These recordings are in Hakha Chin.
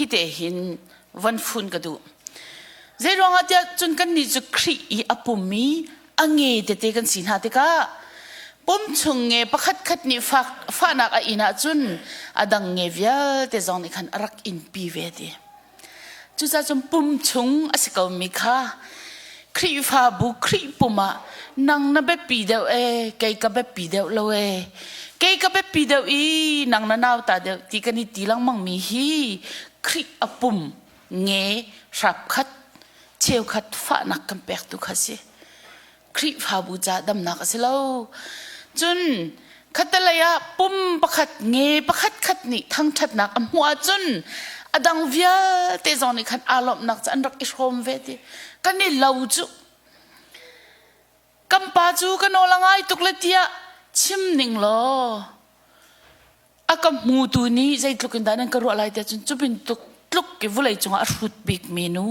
Hite hin von fun ka duh. Zei ruangah tiah cun kannih cu Khrih i a pum i a nge tete kan si hna tikah pum chung nge pakhat khat nih fak fahnak a in ahcun a dang nge vialte zong nih khan a rak inpi ve ti. Cucaah cun pum chung a si komi kha Khrihfabu Khrih pum ah nang na biapi deuh ee kei ka biapi deuh lo ee kei ka biapi deuh i nang na nauta deuh ti kan i ti lengmang mi hi Khrih a pum nge hrapkhat cheukhat fahnak kan pek tu kha si. Khrihfabu ca damnak a si lo. Cun khatalei ah pum pakhat nge pakhat khat nih thangṭhatnak a hmuh ahcun a dang vialte zong nih khan aa lawmhnak cu an rak i hrawm ve ti. Kan i lo cu kan pa cu ka nawl a ngai tuk le tiah chim ning law a ka hmutu nih zeitluk in dah nan ka ruah lai tiah cun cu bantuk tluk i vawlei cungah a hrut bikmi nu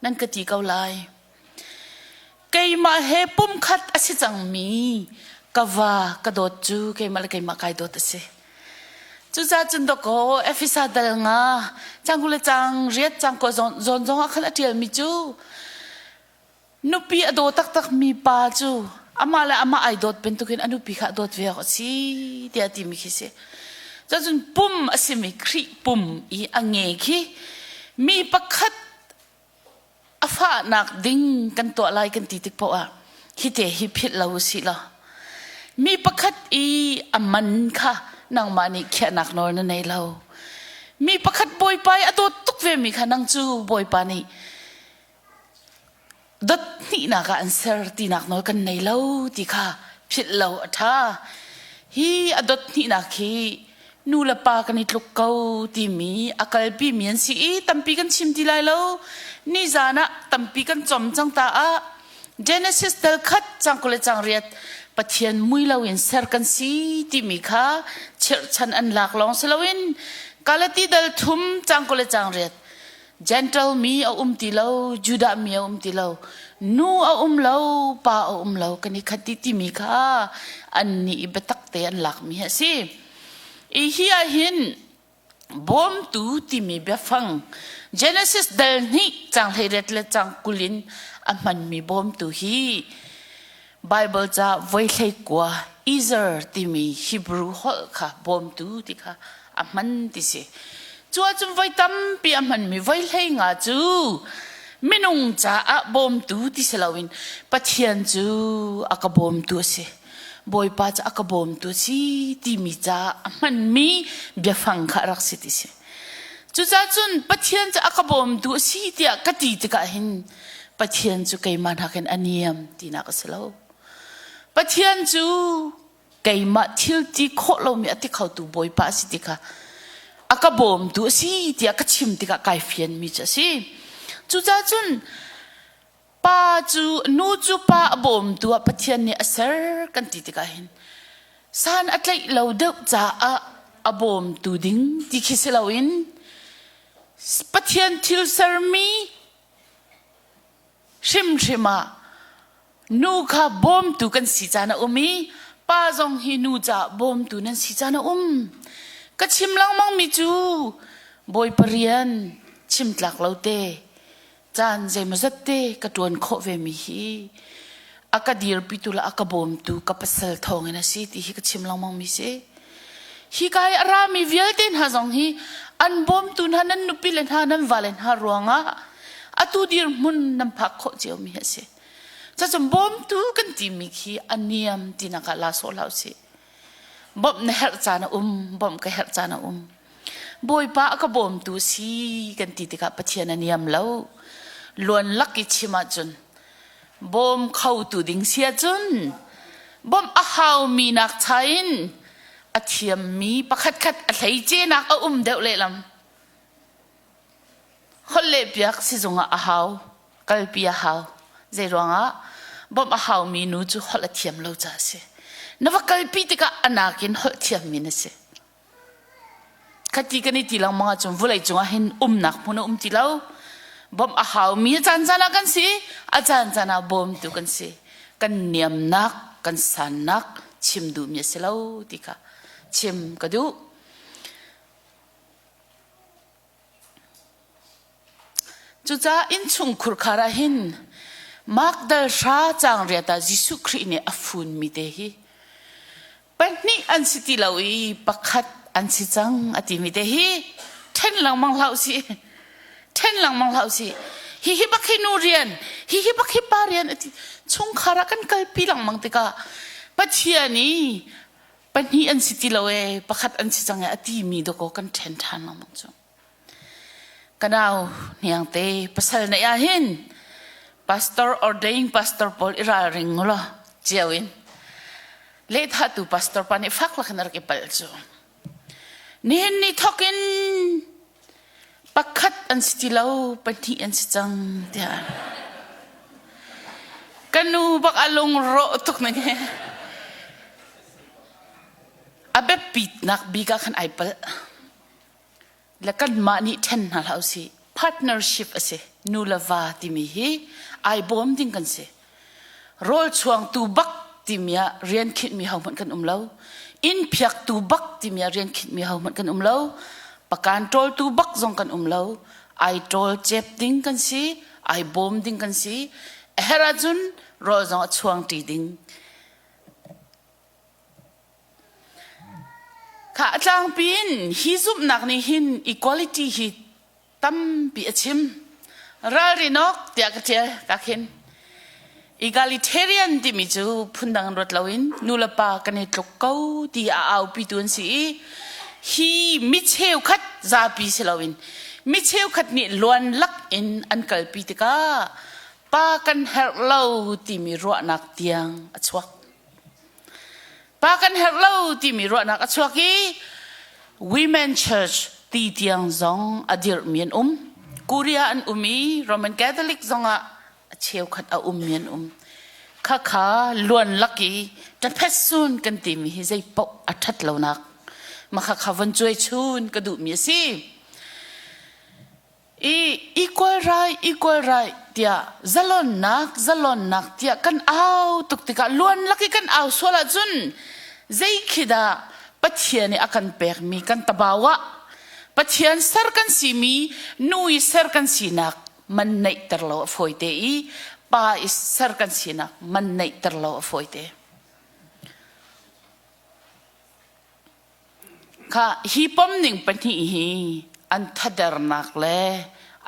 nan ka ti ko lai. Keimah he pumkhat a si cangmi ka va ka dawt cu keimah le keimah kai dawt a si. Cucaah cun dawkaw Efesa dal nga cang le cang riat cang ko zawn zong ah khan a ṭialmi cu Nupi a daw taktak mi pa cu amah le amah ai dawt bantukin a nupi kha a dawt ve awk a si tiah a timi khi si. Cun pum a simi Khrih pum i a nge khi mi pakhat a fahnak ding kan tuah lai kan ti tik paoh ah hite hi philh lo usih law mi pakhat i a man kha nangmah nih khiahnak nawl na nei lo. Mi pakhat Bawipa i a dawt tuk ve mi kha nang cu Bawipa nih Dot hnihnak ah an ser tinak nawl kan nei lo ti kha philh lo a ṭha. Hi a dot hnihnak hi nu le pa kan i tluk ko timi a kalpi mi an si i tampi kan chim ti lai lo. Nizan ah tampi kan com cang ta ah Genesis dal khat cang kul le cang riat Pathian mui loin ser kan si timi kha chirhchan an lak lawng si loin Galati dal thum cang kul le cang riat Gentle mi a um ti lo, Judah mi a um ti lo, nu a um lo, pa a um lo, kan i khat dih timi kha an nih i biatak te an lakmi a si. I hi ah hin bawmtu timi biafang Genesis dal hnih cang hleiriat le cang kulin a hmanmi bawmtu hi Bible ca voi hlei kua Ezer timi Hebrew holh kha bawmtu ti kha a hman ti si. Cu ahcun voi tampi a hmanmi voi hlei nga cu minung caah bawmtu ti si loin Pathian cu a ka bawmtu a si. Bawipa cu a ka bawmtu a si timi caah a hmanmi biafang kha a rak si ti si. Cucaah cun Pathian cu a ka bawmtu a si tiah ka ti tikah hin Pathian cu keimah nakin a niam tinak a si lo. Pathian cu keimah thil ti khawh lomi a ti khotu Bawipa a si ti kha a ka bawmtu a si tiah ka chim tikah kai fianmi cu a si. Cucaah cun pa cu nu cu pa a bawmtu ah Pathian nih a ser kan ti tikah hin san a tlaih lo deuh caah a bawmtu ding ti khi si loin Pathian thil sermi hrimhrim ah nu kha bawmtu kan si caan a um i pa zong hi nu caah bawmtu nan si caan a um. Ka chim lengmang mi cu Bawipa rian chim tlak lo te caan zeimawzat te ka ṭuan khawh ve mi hi a ka dirpitu le a ka bawmtu ka pasal thawngin a si ti hi ka chim lengmang mi si. Hika i a rami vialte hna zong hi an bawmtu hna nan nupi le hna nan vale hna ruangah atu dirhmun nan phak khawh ciomi a si. Cucun bawmtu kan timi khi a niam tinak ah la sawh hlah usih. Bawmh na herh caan a um, bawmh ka herh caan a um. Bawipa a ka bawmtu si kan ti tikah Pathian a niam lo. Luan lak i chim ahcun bawm khotu ding si ahcun bawmh a haumi nak cha in a thiammi pakhatkhat a hleicenak a um deuh lehlam. Holh lehpiak sizung ah a hau, kalpi a hau. Zei ruangah bawmh a haumi nu cu holh a thiam lo caah a si. Na va kalpi tikah a nakin holh thiammi na si. Khati kan i ti lengmang ahcun vawlei cungah hin umnak hmun a um ti lo. Bawmh a haumi a caan caan ah kan si, a caan caan ah bawmtu kan si. Kan niamnak, kan sannak chim duhmi a si lo ti kha chim ka duh. Cucaah innchung khurkhar ah hin Mark dal hra caang riat ah Jesuh Khrih nih a funmi te hi pahnih an si ti lo i pakhat an si cang a timi te hi ṭhen lengmang hlah usih. Ṭhen lengmang hlah usih. Hihi bak hi nu rian, hihi bak hi pa rian a ti. Chungkhar ah kan kalpi lengmang tikah Pathian i pahnih an si ti lo ee, pakhat an si cang ee a timi dawkaw kan ṭhen ṭhan lengmang cu. Ka nau hniangte pasal neih ah hin pastor ordain pastor pawl i ralring ulaw cio in lehthahtu pastor pa nih fak lakin a rak i palh cu. Nihin ni thawk in pakhat an si ti lo, pahnih an si cang tiah. Ka nu bak a lungrawh tuk ning hi. A biapitnak bik ah khan ai palh. Le kanmah nih ṭhen hna hlah usih. Partnership a si. Nu le va timi hi ai bawm ding kan si. Rawl chuangtu bak timi ah rian khinhmi hohmanh kan um lo. Inn phiaktu bak timi ah rian khinhmi hohmanh kan um lo. Pakan ṭawltu bak zong kan um lo. Ai ṭawl cep ding kan si. Ai bawm ding kan si. A herh ahcun rawl zong a chuangṭi ding. Kha a tlangpi in hi zumhnak nih hin equality hi tampi a chim. Ralrin awk tiah ka ṭial ka khin. Egalitarian timi cu phundang ruat loin nu le pa kan i tluk ko ti a aupitu an si i hi mi cheukhat zapi si loin mi cheukhat nih luan lak in an kalpi tikah pa kan herh lo timi ruahnak tiang a chuak. Pa kan herh lo timi ruahnak a chuak i Women Church ti tiang zong a dirhmi an um. Korea an um i Roman Catholic zongah a cheukhat a ummi an um. Khakha luan lak i ṭaphet sun kan timi hi zei paoh a ṭhat lonak makhakha von cuai chun ka duhmi a si. I equal right, equal right tiah zalonnak, zalonnak tiah kan au tuk tikah luan lak i kan au sual ahcun zei khi dah Pathian nih a kan pekmi kan tabau ah Pathian ser kan simi nu i ser kan sinak man neihter lo a fawite i pa i ser kan sinak man neihter lo a fawite. Kha hi pomning pahnih hi an thadernak le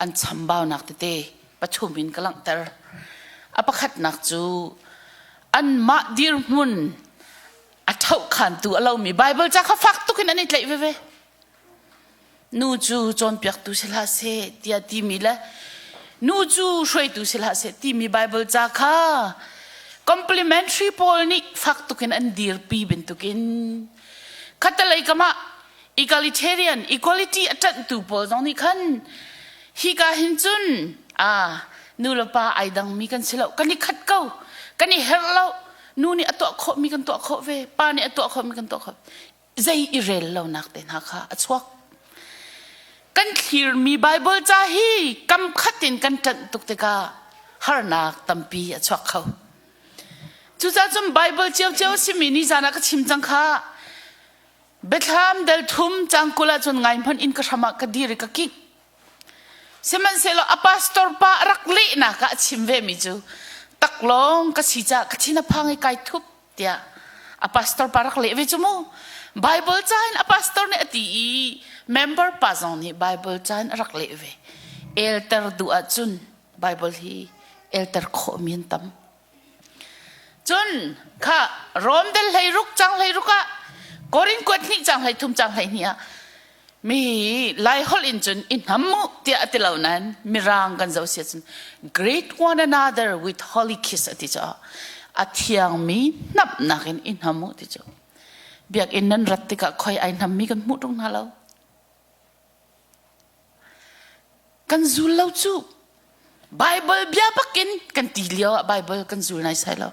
an chambaunak tete pathum in ka langhter. A pakhatnak cu anmah dirhmun a ṭhohkhantu a lomi Baibal ca kha fak tuk in an i tlaih veve. Nu cu cawnpiaktu si hlah seh tiah timi le nu cu hruaitu si hlah seh timi Baibal ca kha complementary pawl nih fak tuk in an dirpi bantukin khattelei kam ah egalitarian equality a ṭanhtu pawl zong nih khan hika hin cun a nu le pa ai dangmi kan si lo kan i khat ko kan i herh lo nu nih a tuah khawhmi kan tuah khawh ve pa nih a tuah khawhmi kan tuah khawh zei i rel lonak te hna kha a chuak. Kan thlirmi Baibal ca hi kam khat in kan ṭanh tuk tikah harnak tampi a chuak kho. Cucaah cun Baibal ciocio a simi ni zan ah ka chim cang kha. Biathlam dal thum cang 20 ah cun ngai hmanh in ka hram ah ka dir i ka kik. Sihmanhsehlaw a pastor pa a rak lehnak ah a chim vemi cu taklawng ka si caah ka thin a phang i kai thup tiah a pastor pa rak leh ve cu mu. Bible ca in a pastor nih a ti i member pa zong nih Bible ca in a rak leh ve. Elter duh ahcun Bible hi elter khawhmi an tam. Cun kha Rom del 16 cang 16 ah Korin kuat hnih cang 33 cang 12 ah mi Lai holh in cun i hnam mu tiah a ti lo nain Mirang kan zoh si cun greet one another with holy kiss a ti cu a thiangmi hnamhnak in i hnam u ti cu biakinn nan rat tikah khoi ai hnammi kan hmuh ṭung hna lo kan zul lo cu Bible bia bakin kan ti lio ah Bible kan zul nai sai lo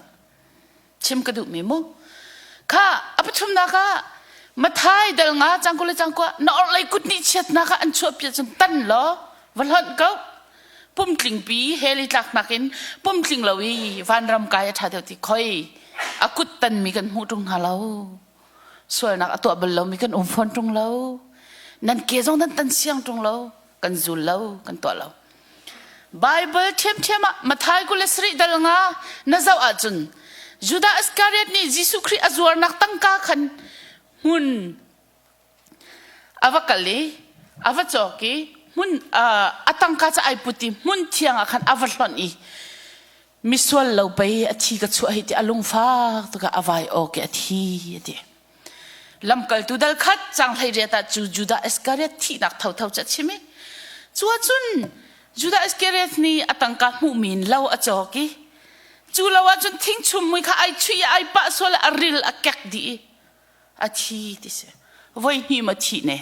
chim ka duhmi mu kha a pathumnak ah Mathai dal nga cangku le cangkua na orhlei kut nih chiatnak ah an chuahpi cun tan law va hlonh ko pumtlingpi heli tlaknak in pumtling lo i vanram kai a ṭha deuh ti khoi a kut tanmi kan hmuh ṭung hna lo sualnak a tuah bal lomi kan um fawn ṭung lo nan ke zong nan tan siang ṭung lo kan zul lo kan tuah lo. Bible ṭhiamṭhiam ah Matthai 27 dal nga na zoh ahcun Judah Iskariot nih Jesuh Khrih a zuarnak tangka khan hmun a va kal i a va cawk i hmun a tangka cu ai put i hmun thiang ah khan a va hlonh i misual lo pei a thi ka chuah hi ti a lungfak tuk ah a vai awk i a thi a ti. Lamkaltu dal khat cang hlei riat ah cu Judah Iskariot thihnak thotho cu a chim i cu ahcun Judah Iskariot nih a tangka hmuhmi in lo a cawk i cu lo ahcun thingchum mui kha ai chuih i ai pah sual i a ril a kek dih i a thi ti si. Voi hnih ma thih ne.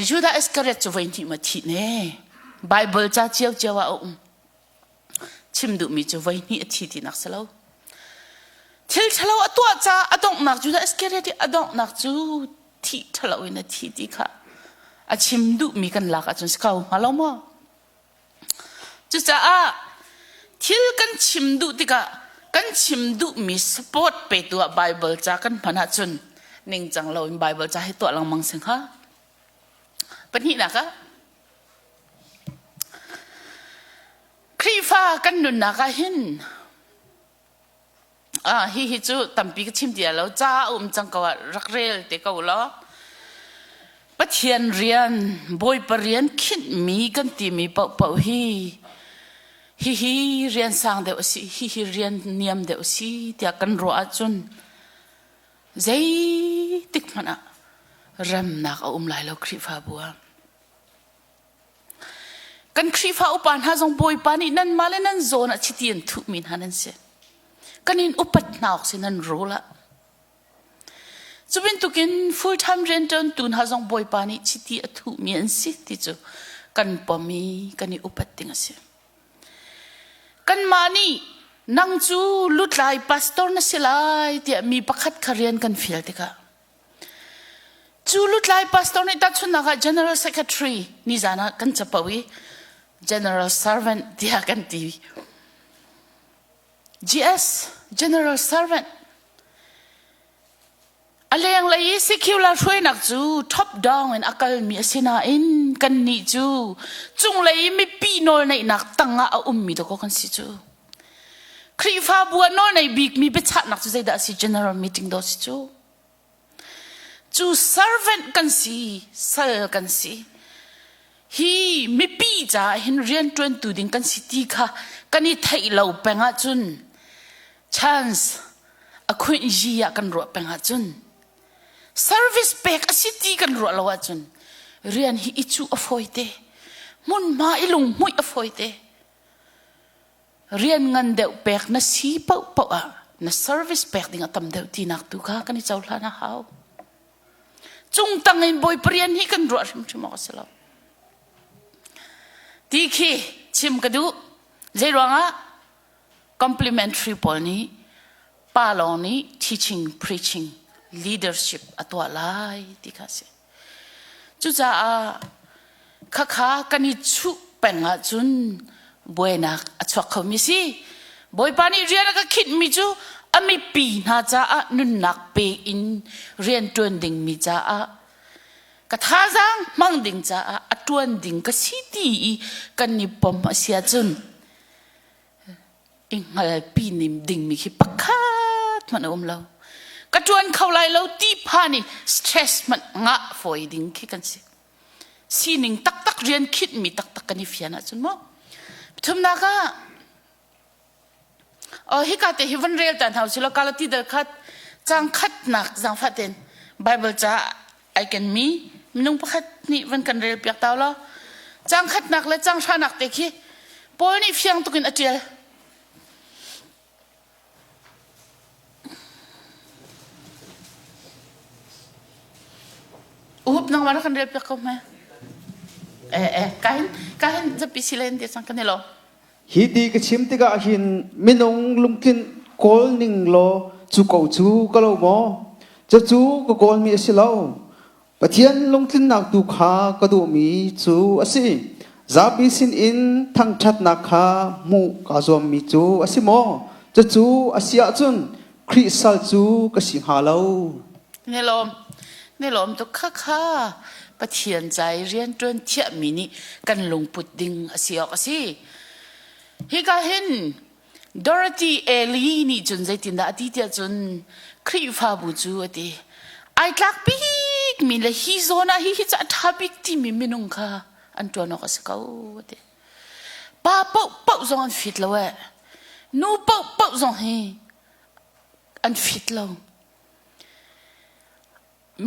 Judah Iskariot cu voi hnih ma thih ne. Bible ca ciocio ah a um. Chim duhmi cu voi hnih a thi tinak si lo. Thil ṭhalo a tuah caah a donghnak Judah Iskariot i a donghnak cu thih ṭhalo in a thi ti kha a chim duhmi kan lak ahcun si ko hnga lo maw? Cucaah thil kan chim duh tikah kan chim duhmi support petu ah Bible ca kan hman ahcun ningcang loin Bible ca hi tuah lengmang si hnga. Pahnihnak ah Khrihfa kan nunnak ah hin ah hihi cu tampi ka chim ti lo ca a um cang ko ah rak rel te ko law Pathian rian Bawipa rian khinhmi kan timi paohpaoh hi hihi rian sang deuh a si hihi rian niam deuh a si tiah kan ruah ahcun zeitik hmanh ah remnak a um lai lo Khrihfabu ah. Kan Khrihfa upa hna zong Bawipa nih nanmah le nan zawn ah chiti an thuhmi hna nan si. Kan in upat hna awk si nan rawl ah. Cu bantukin full time rianṭuantu hna zong Bawipa nih chiti a thuhmi an si ti cu kan pom i kan i upat ding a si. Kanmah nih nang cu lutlai pastor na si lai tiah mi pakhat kha rian kan fial tikah Cu lutlai pastor nih tahchunhnak ah General Secretary nizan ah kan capo i General Servant tiah kan ti. GS General Servant a lenglei i secular hruainak cu top down in a kalmi a si nain kannih cu cunglei i mipi nawlneihnak tangah a ummi dawkaw kan si cu. Khrihfabu ah nawlnei bikmi biachahnak cu zeidah a si general meeting daw si cu. Cu servant kan si, sal kan si. Hi mipi caah hin rianṭuantu ding kan si ti kha kan i theih lo peng ahcun chance a khunh yi ah kan ruah peng ahcun service pek a si ti kan ruah lo ahcun rian hi i cuh a fawi te hmunhma i lunghmuih a fawi te Rian ngan deuh pek na si paohpaoh ah na service pek ding a tam deuh tinak tu kha kan i cohlan a hau. Cungtang in Bawipa rian hi kan ruah hrimhrim awk a si lo. Ti khi chim ka duh. Zei ruangah complimentary pawl nih pa lawng nih teaching, preaching, leadership a tuah lai ti kha a si. Cucaah khakha kan i chuh peng ahcun buainak a chuak khomi si. Bawipa nih rian a ka khinhmi cu a mipi hna caah nunnak pe in rian ṭuan dingmi caah ka thazaang hmang ding caah a ṭuan ding ka si ti i kan i pom a si ahcun i hngalpi nim dingmi khi pakhat hmanh a um lo. Ka ṭuan kho lai lo ti phan i stress hmanh ngah fawi ding khi kan si. Sining taktak rian khinhmi taktak kan i fian ahcun maw. Pathumnak ah oh hika te hi van rel ta hna usih law Galati dal khat cang khatnak zaangfah tein Bible ca ai ken mi minung pakhat nih van kan rel piak tau law cang khatnak le cang hranak te khi Paul nih fiang tuk in a ṭial. Uhup nang mara kan rel piak ko hme. Eh eh kahin kahin zapi silen te sang kan i lo. Hi ti ka chim tikah hin minung lungtlin kawl ning law cu ko cu ka lo maw? Cucu ka kawlmi a si lo. Pathian lungtlinnak tu kha ka duhmi cu a si. Zapi sinin thangṭhatnak kha hmuh kaa zuammi cu a si maw? Cucu a si ahcun Khrih sal cu ka si hnga lo. Ni lawm, ni lawm tuk kha kha. Pathian ca i rianṭuan thiahmi nih kan lungput ding a si awk a si. Hika hin Dorothy Ely nih cun zeitindah a ti tiah cun Khrihfabu cu a ti. Ai tlak bikmi le hi zawn ah hihi cu a ṭha bik timi minung kha an ṭuan awk a si ko a ti. Pa paohpaoh zong an fit lo eh. Nu paohpaoh zong hi an fit lo.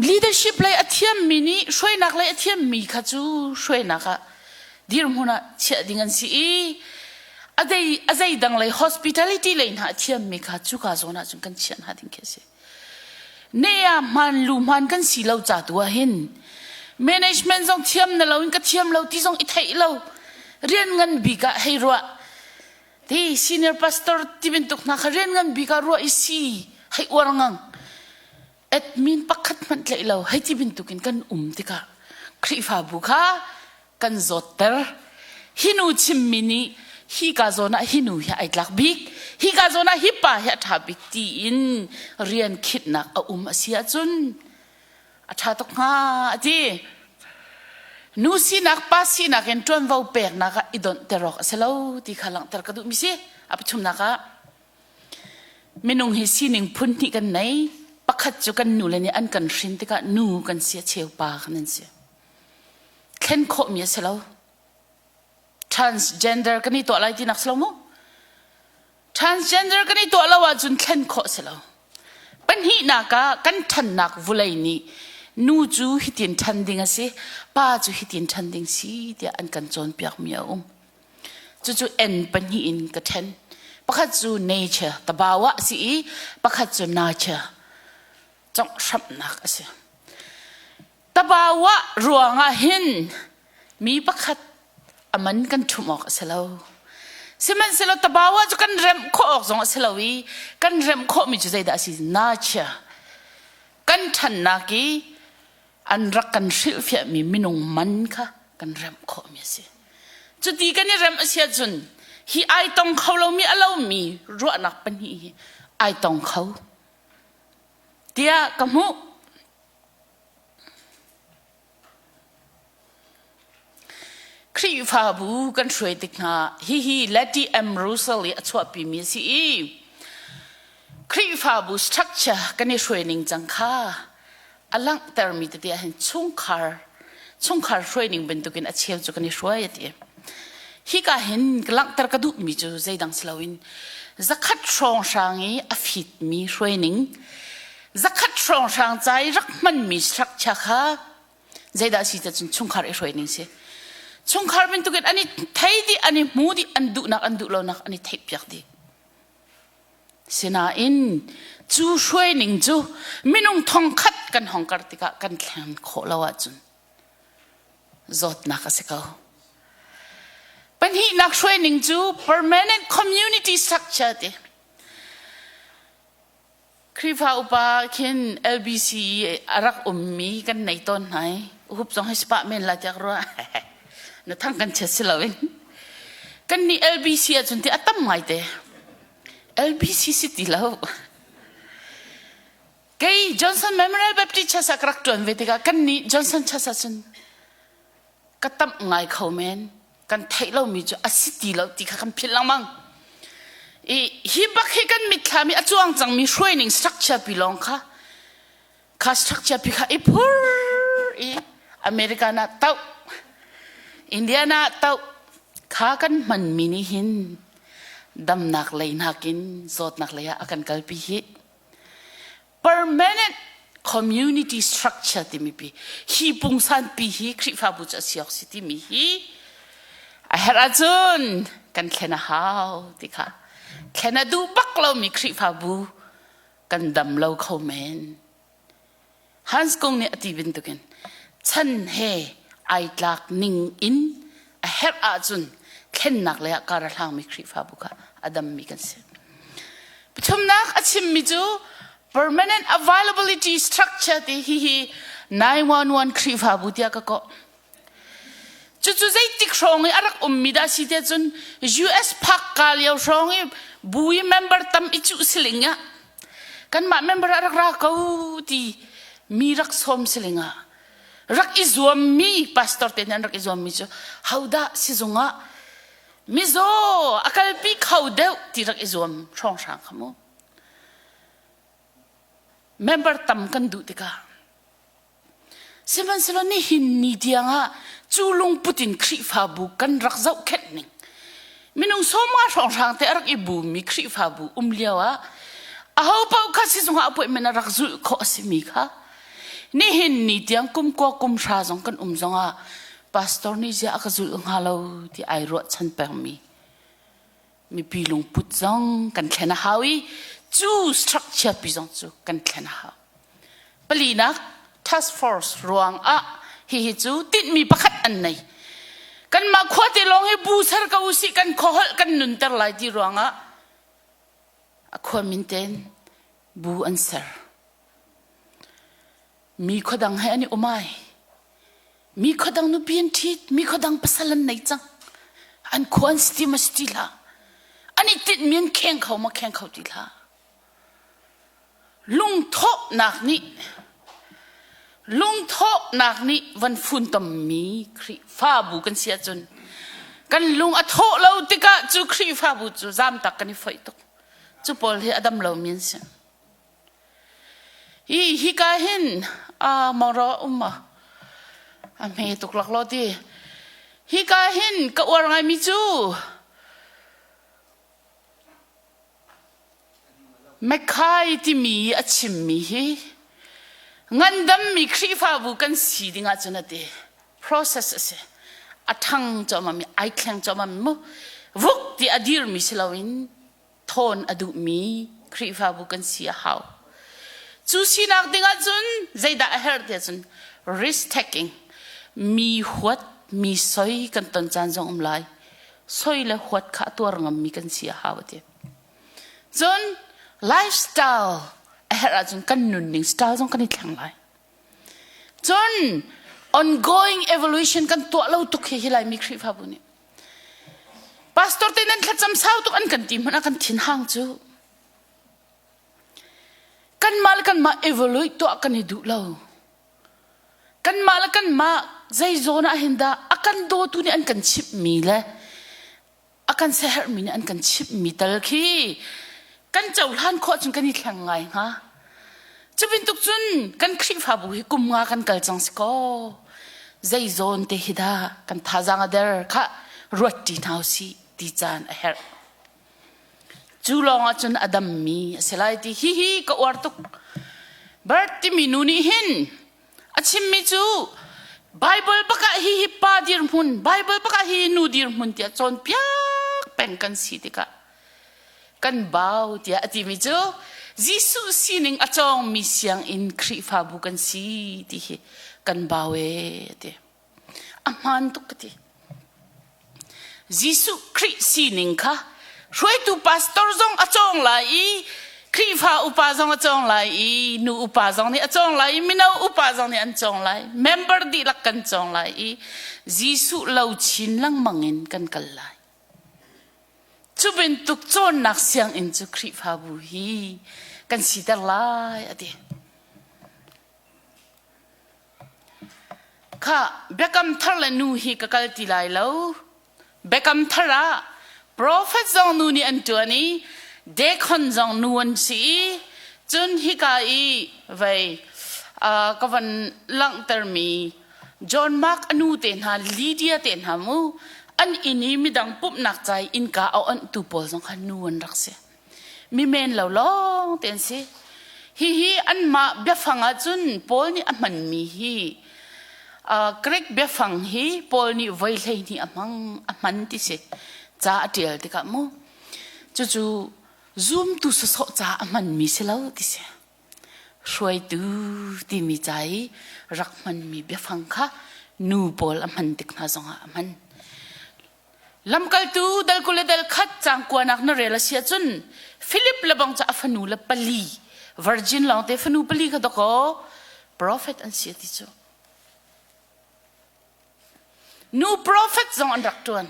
Leadership lei a thiammi nih hruainak lei a thiammi kha cu hruainak ah dirhmun ah chiah ding an si i a dei a zei dang lei hospitality lei hna a thiammi kha cuka zawn ah cun kan chiah hna ding khi a si. Ne ah hmaan lu hmaan kan si lo ca tu ah hin management zong thiam na lo in ka thiam lo ti zong i theih lo rian ngan bik ah hei ruah ti senior pastor ti bantuk hna kha rian ngan bik ah ruah i si hei uar ngang admin pakhat hmanh tlaih lo hei ti bantukin kan um tikah Khrihfabu kha kan zawtter hi nu chimmi nih hi ka zawn ah hi nu hi ai tlak bik hi ka zawn ah hi pa hi a ṭha bik tiin rian khitnak a um a si ahcun a ṭha tuk hnga a ti nu sinak pa sinak in ṭuanvo peknak ah i donhter awk a si lo ti kha langhter ka duhmi si a pathumnak ah Minung hi sining phun hnih kan nei. Pakhat cu kan nule nih an kan hrin tikah nu kan si a cheu pa kan an si. Thlen khawhmi a si lo. Transgender kan i tuah lai tinak si lo mu. Transgender kan i tuah lo ahcun thlen khawh si lo. Pahnihnak ah kan ṭhannak vulei nih nu cu hitin ṭhan ding a si, pa cu hitin ṭhan ding si tiah an kan cawnpiakmi a um. Cucu N pahnih in ka ṭhen. Pakhat cu nature tabawa a si i pakhat cu nature conghhramhnak a si. Tabawa ruangah hin mi pakhat a man kan ṭhumh awk a si lo. Sihmanhsehlaw tabawa cu kan remh khawh awk zong a si lo i kan remh khawhmi cu zeidah a si? Nature kan ṭhannak i an rak kan hrilhfiahmi minung man kha kan remh khawhmi a si. Cuti kan i remh a si ahcun hi ai tong kho lomi a lomi ruahnak pahnih hi ai tong kho tiah ka hmuh. Khrihfabu kan hruai tik hna hihi Letty M. Russell i a chuahpimi a si i Khrihfabu structure kan i hruai ning cang kha a langhtermi tete ah hin chungkhar chungkhar hruai ning bantukin a cheu cu kan i hruai a ti. Hika hin ka langhter ka duhmi cu zeidang si loin zakhat hrawnghrang i a fitmi hruai ning zakhat hrawnghrang ca i rak hmanmi structure kha zeidah si te cun chungkhar i hruai ning si. Chungkhar bantukin an i thei dih an i hmu dih an duhnak an duh lonak an i theihpiak dih. Sinain cu hruaining cu minung thongkhat kan hong kar tikah kan thlen khawh lo ahcun zawtnak a si ko. Pahnihnak hruaining cu permanent community structure ti. Khrihfa upa khin LBC a rak ummi kan nei tawn hna i uhup zong hi spa men la tiak rua. Na thang kan chiat si loin. Kan nih LBC ahcun ti a tam ngai te. LBC si ti lo. Kei Johnson Memorial Baptist Church ah ka rak ṭuan ve tikah kan nih Johnson Church ahcun ka tamh ngai kho men. Kan theih lomi cu a si ti lo ti kha kan philh lengmang. I hi bak hi kan mitthlam i a cuang cangmi hruaining structure pi lawng kha kha structure pi kha i phur i America na tauh India na tauh kha kan hmanmi nih hin damnak lei nakin zawtnak lei ah a kan kalpi hi permanent community structure timi pi hi pungsan pi hi Khrihfabu cu a si awk si timi hi a herh ahcun kan thlen a hau ti kha thlen a duh bak lomi Khrihfabu kan dam lo kho men Hans Kung nih a ti bantukin chan he ai tlak ning in a herh ahcun thlennak lei ah kar a hlangmi Khrihfabu kha a dammi kan si. Pathumnak a chimmi cu permanent availability structure ti hihi 911 Khrihfabu tiah ka kawh. Cucu zeitik hrawng i a rak ummi dah si tiah cun US phak ka lio hrawng i bu i member tam i cuh siling ah kanmah member a rak ra ko ti mi rak sawm siling ah. Rak i zuammi pastor te nih an rak i zuammi cu hodah sizung ah mizaw a kalpi kho deuh ti rak i zuam hrawnghrang kha mu. Member tam kan duh tikah Sihmanhsehlaw nihin ni tiangah cu lungput in Khrihfabu kan rak zohkhenh ning minung sawmnga hrawnghrang te a rak i bumi Khrihfabu um lio ah aho paoh kha sizung ah appointment a rak zulh khawh a simi kha nihin ni tiang kum kua kum hra zong kan um zongah pastor nih ziah a ka zulh hnga lo ti ai ruahchan pengmi mipi lungput zong kan thlen a hau i cu structure pi zong cu kan thlen a hau. Palinak task force ruang ah hihi cu tinhmi pakhat an nei. Kanmah khuate lawng hi bu ser ko usih kan khuaholh kan nunter lai ti ruangah a khua min ten bu an ser. Mi khuadang he an i um ai. Mi khuadang nupi an ṭhit, mi khuadang pasal an nei cang. An khua an si ti ma si ti hlah. An i tinhmi an kheng kho ma kheng kho ti hlah. Lungthawhnak nih lungthawhnak nih van funtommi Khrihfabu kan si ahcun kan lung a thawh lo tikah cu Khrihfabu cu zamtak kan i foih tuk. Cu pawl hi a dam lomi an si. Hi hika hin a mawraw um a a hme tuk laklaw ti. Hika hin ka uar ngaimi cu Mekhai timi a chimmi hi ngandammi Khrihfabu kan si ding ahcun a ti. Process a si. A ṭhang cuahmahmi, ai thleng cuahmahmi mu. Vuk ti a dirmi si loin thawn a duhmi Khrihfabu kan si a hau. Cu sinak ding ahcun zeidah a herh tiah cun risk taking mi huat mi soi kan ton caan zong um lai. Soi le huat kha a tuar ngammi kan si a hau a ti. Cun lifestyle a herh ahcun kan nunning style zong kan i thleng lai. Cun ongoing evolution kan tuah lo tuk hi hi Laimi Khrihfabu nih. Pastor te nan thlacam sau tuk an kan ti hmanh ah kan thin hang cu. Kanmah le kanmah evaluate tuah kan i duh lo. Kanmah le kanmah zei zawn ah hin dah a kan dawtu nih an kan chimhmi le a kan siaherhmi nih an kan chimhmi tal khi kan cohlan khawh cun kan i thleng ngai hnga. Cu bantuk cun kan Khrihfabu hi kum nga kan kal cang si kaw zei zawn te hi dah kan thazaang a der kha ruat ṭi hna usih ti caan a herh. Cu lawng ah cun a dammi a si lai ti hi hi ka uar tuk. Bert timi nu nih hin a chimmi cu Bible bak ah hi hi pa dirhmun, Bible bak ah hi nu dirhmun tiah cawnpiak peng kan si tikah kan bau tiah a timi cu Jesuh sining a cawngmi sianginn Khrihfabu kan si ti hi kan bau ee ti. A hmaan tuk ka ti. Jesuh Khrih sining kha hruaitu pastor zong a cawng lai i Khrihfa upa zong a cawng lai i nu upa zong nih a cawng lai i mino upa zong nih an cawng lai member dihlak kan cawng lai i Jesuh lo chin lengmang in kan kal lai. Cu bantuk cawnnak sianginn cu Khrihfabu hi kan siter lai a ti. Kha Biakam Thar le nu hi ka kal ti lai lo. Biakam Thar ah profet zong nu nih an ṭuan i deacon zong nu an si i cun hika i vei ka van langhtermi John Mark a nu te hna Lydia te hna mu an inn i midang pumhnak ca i innka a onhtu pawl zong kha nu an rak si. Mi men lo lawng te an si. Hihi anmah biafang ahcun Paul nih a hmanmi hi uh, Greek biafang hi Paul nih voi 12 a hmang a hman ti si. Ca a ṭial tikah mu. Cucu zumtu sawsawh ca a hmanmi si lo ti si. Hruaitu timi ca i rak hmanmi biafang kha nu pawl a hman tik hna zongah a hman. Lamkaltu dal 20 le dal khat caang kuanak na rel a si ahcun Philip le bang cu a fanu le pali virgin lawngte fanu pali kha dawkaw prophet an si a ti cu. Nu prophet zong an rak ṭuan.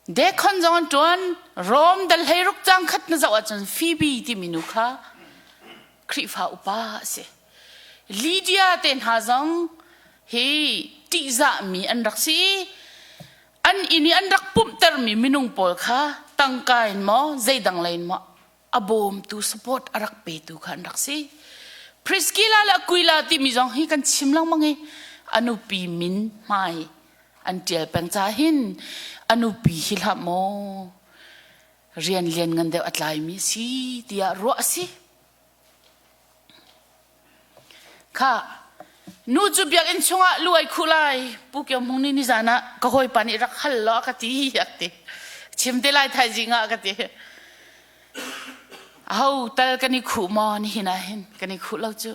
Deacon zong an ṭuan. Rom dal 16 caang khat na zoh ahcun Phoebe timi nu kha Khrihfa upa a si. Lydia te hna zong hi ṭihzahmi an rak si i an inn i an rak pumhtermi minung pawl kha tangka in maw zeidang lei in maw a bawmtu support a rak petu kha an rak si. Priscilla le Aquila timi zong hi kan chim lengmang i a nupi min hmai an ṭial peng ca hin a nupi hi hlah maw rian lian ngan deuh a tlaimi si tiah ruah a si. Kha nu cu biakinn chungah lu ai khuh lai Pu Kio Hmung nih nizan ah ka hawipa nih rak hal law a ka ti a ti. Chim te lai thaizing ah a ka ti. Aho tal kan i khuh maw nihin ah hin kan i khuh lo cu.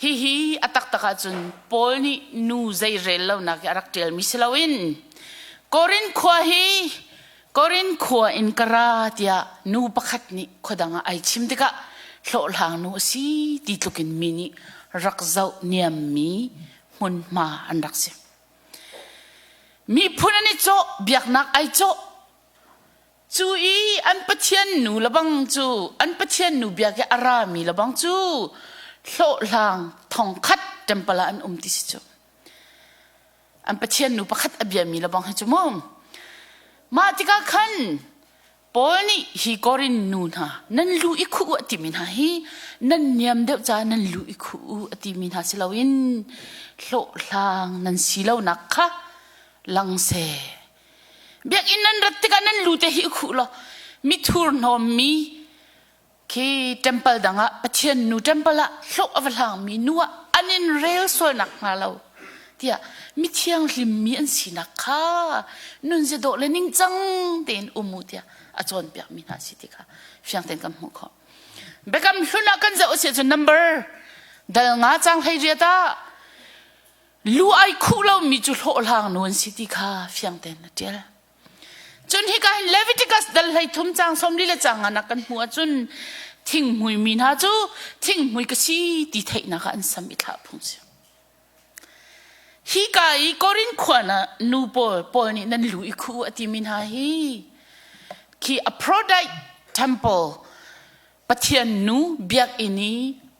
Hihi a taktak ahcun Paul nih nu zei rel lonak i a rak ṭialmi si loin Korin khua hi Korin khua in ka ra tiah nu pakhat nih khuadang ah ai chim tikah hlawhhlang nu a si ti tlukin mi nih rak zoh niammi hmunhma an rak si. Miphun an i cawh, biaknak ai cawh, Cu i an pathian nu lebang cu an pathian nu biak i a rami lebang cu hlawhhlang thongkhat temple ah an um ti si cu. An pathian nu pakhat a biami lebang hi cu mu. Mah tikah khan Paul nih hi Korin nu hna nan lu i khuh u a timi hna hi nan niam deuh caah nan lu i khuh u a timi hna si loin hlawhhlang nan si lonak kha lang seh. Biakinn nan rat tikah nan lu te hi khuh law mithur hnawmmi khi temple dang ah Pathian nu temple ah hlawh a va hlangmi nu ah an in rel sualnak hnga lo tiah mithianghlim mi an sinak kha nunzia dawh le ningcang tein um u tiah a cawnpiakmi hna si ti kha fiang tein kan hmuh khawh. Biakam hlun ah kan zoh a si ahcun number dal nga cang hlei riat ah Lu ai khuh lomi cu hlawhhlang nu an si ti kha fiang tein a ṭial. Cun hika hin Leviticus dal 13 caang 40 le caang nga kan hmuh ahcun thinghmui mi hna cu thinghmui ka si ti theihnak ah an sam i thlah phung si. Hika i Korin khua na nu pawl Paul nih nan lu i khuh a timi hna hi khi Aphrodite temple Pathian nu biakinn i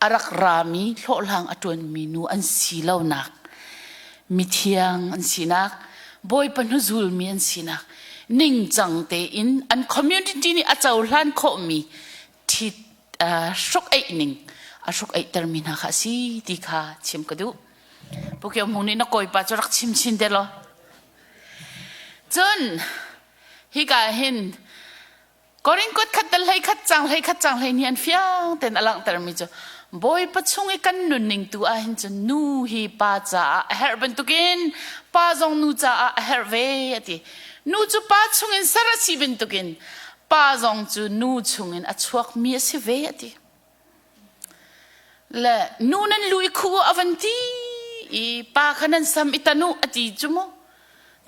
a rak rami hlawhhlang a ṭuanmi nu an si lonak, mithiang an sinak, Bawipa hnuzulmi an sinak, ningcang tein an community nih a cohlan khawhmi ṭhit hruk-eih ning a hruk-eihtermi hna kha a si ti kha chim ka duh. Pu Kio Hmung nih na kawipa cu rak chim chin te law. Cun hika hin Korin kut khat tal hlei khat cang hlei khat cang hlei ni an fiang ten a langhtermi cu Bawipa chung i kan nunning tu ah hin cun nu hi pa caah a herh bantukin pa zong nu caah a herh ve a ti. Nu cu pa chungin ser a si bantukin pa zong cu nu chungin a chuakmi a si ve a ti. Le nu nan lu i khu a van ti i pa kha nan sam i tanu a ti cu mu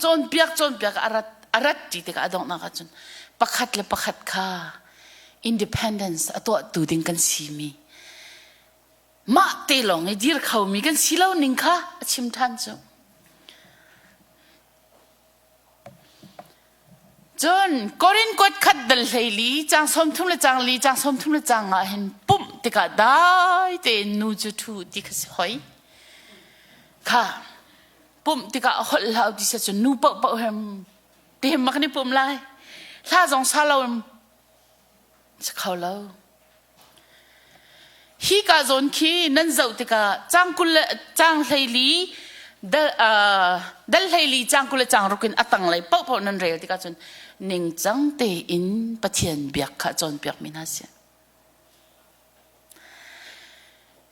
cawnpiak cawnpiak a rat a rat ti tikah a donghnak ahcun pakhat le pakhat kha independence a tuahtu ding kan si mi mah te lawng i dir khomi kan si lo ning kha a chim ṭhan cu. Cun Korin kuat khat dal 14 caang 30 le caang li caang 30 le caang nga hin pumh tikah dai tein nu cu ṭhu ti kha si hoi. Kha pumh tikah holh hlah ti se cun nu paohpaoh hem ti hem mak ni pum lai. Hla zong sa lo si kho lo. Hi ka zawn khi nan zoh tikah caang 20 le caang 14 dal, uh, dal 14 caang 20 le caang ruk in a tanglei paohpaoh nan rel tikah cun ningcang tein Pathian biak kha cawnpiakmi hna si.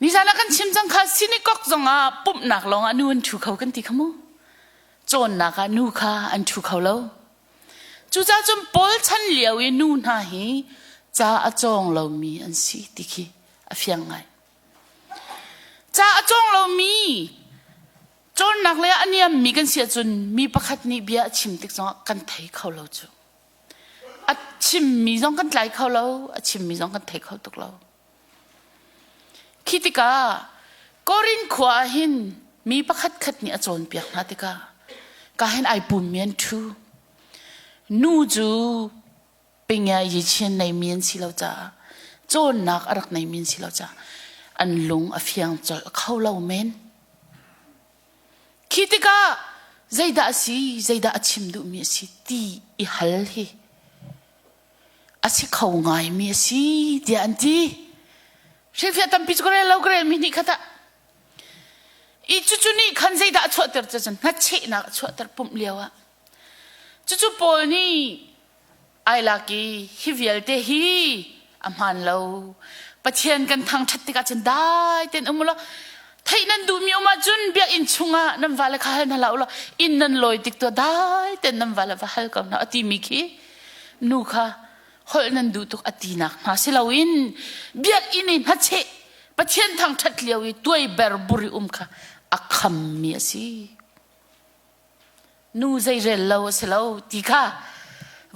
Nizan ah kan chim cang kha synagogue zongah pumhnak lawngah nu an ṭhu kho kan ti kha mu. Cawnnak ah nu kha an ṭhu kho lo. Cucaah cun Paul chan lio i nu hna hi ca a cawng lomi an si ti khi a fiang ngai. Ca a cawng lomi cawnnak le a niammi kan si ahcun mi pakhat nih bia a chim tik zongah kan thei kho lo cu. A chimmi zong kan tlai kho lo, a chimmi zong kan thei kho tuk lo. Khi tikah Korin khua ah hin mi pakhatkhat nih a cawnpiak hna tikah ka hin ai pummi an ṭhu. Nu cu pingya yichin neimi an si lo caah cawnnak a rak neimi an si lo caah An lung a fiang colh kho lo men. Khi tikah zeidah a si, zeidah a chim duhmi a si ti i hal hi a si kho ngaimi a si tiah an ti. Hrilhfiah tampi cu ka rel lo ka relmi nih khat ah i cucu nih khan zeidah a chuahter cu cun hnachehnak a chuahter pumh lio ah. Cucu Paul nih ai lak i hi vialte hi a hmaan lo. Pathian kan thangṭhat tikah cun dai tein um ulaw theih nan duhmi um ahcun biakinn chungah nan vale kha hal hna hlah ulaw inn nan lawi tik tuah dai tein nan vale va hal ko hna a timi khi nu kha holh nan duh tuk a tinak hna si loin biakinn i hnacheh Pathian thangṭhat lio i tuai ber buri um kha a khammi a si. Nu zeirel lo a si lo ti kha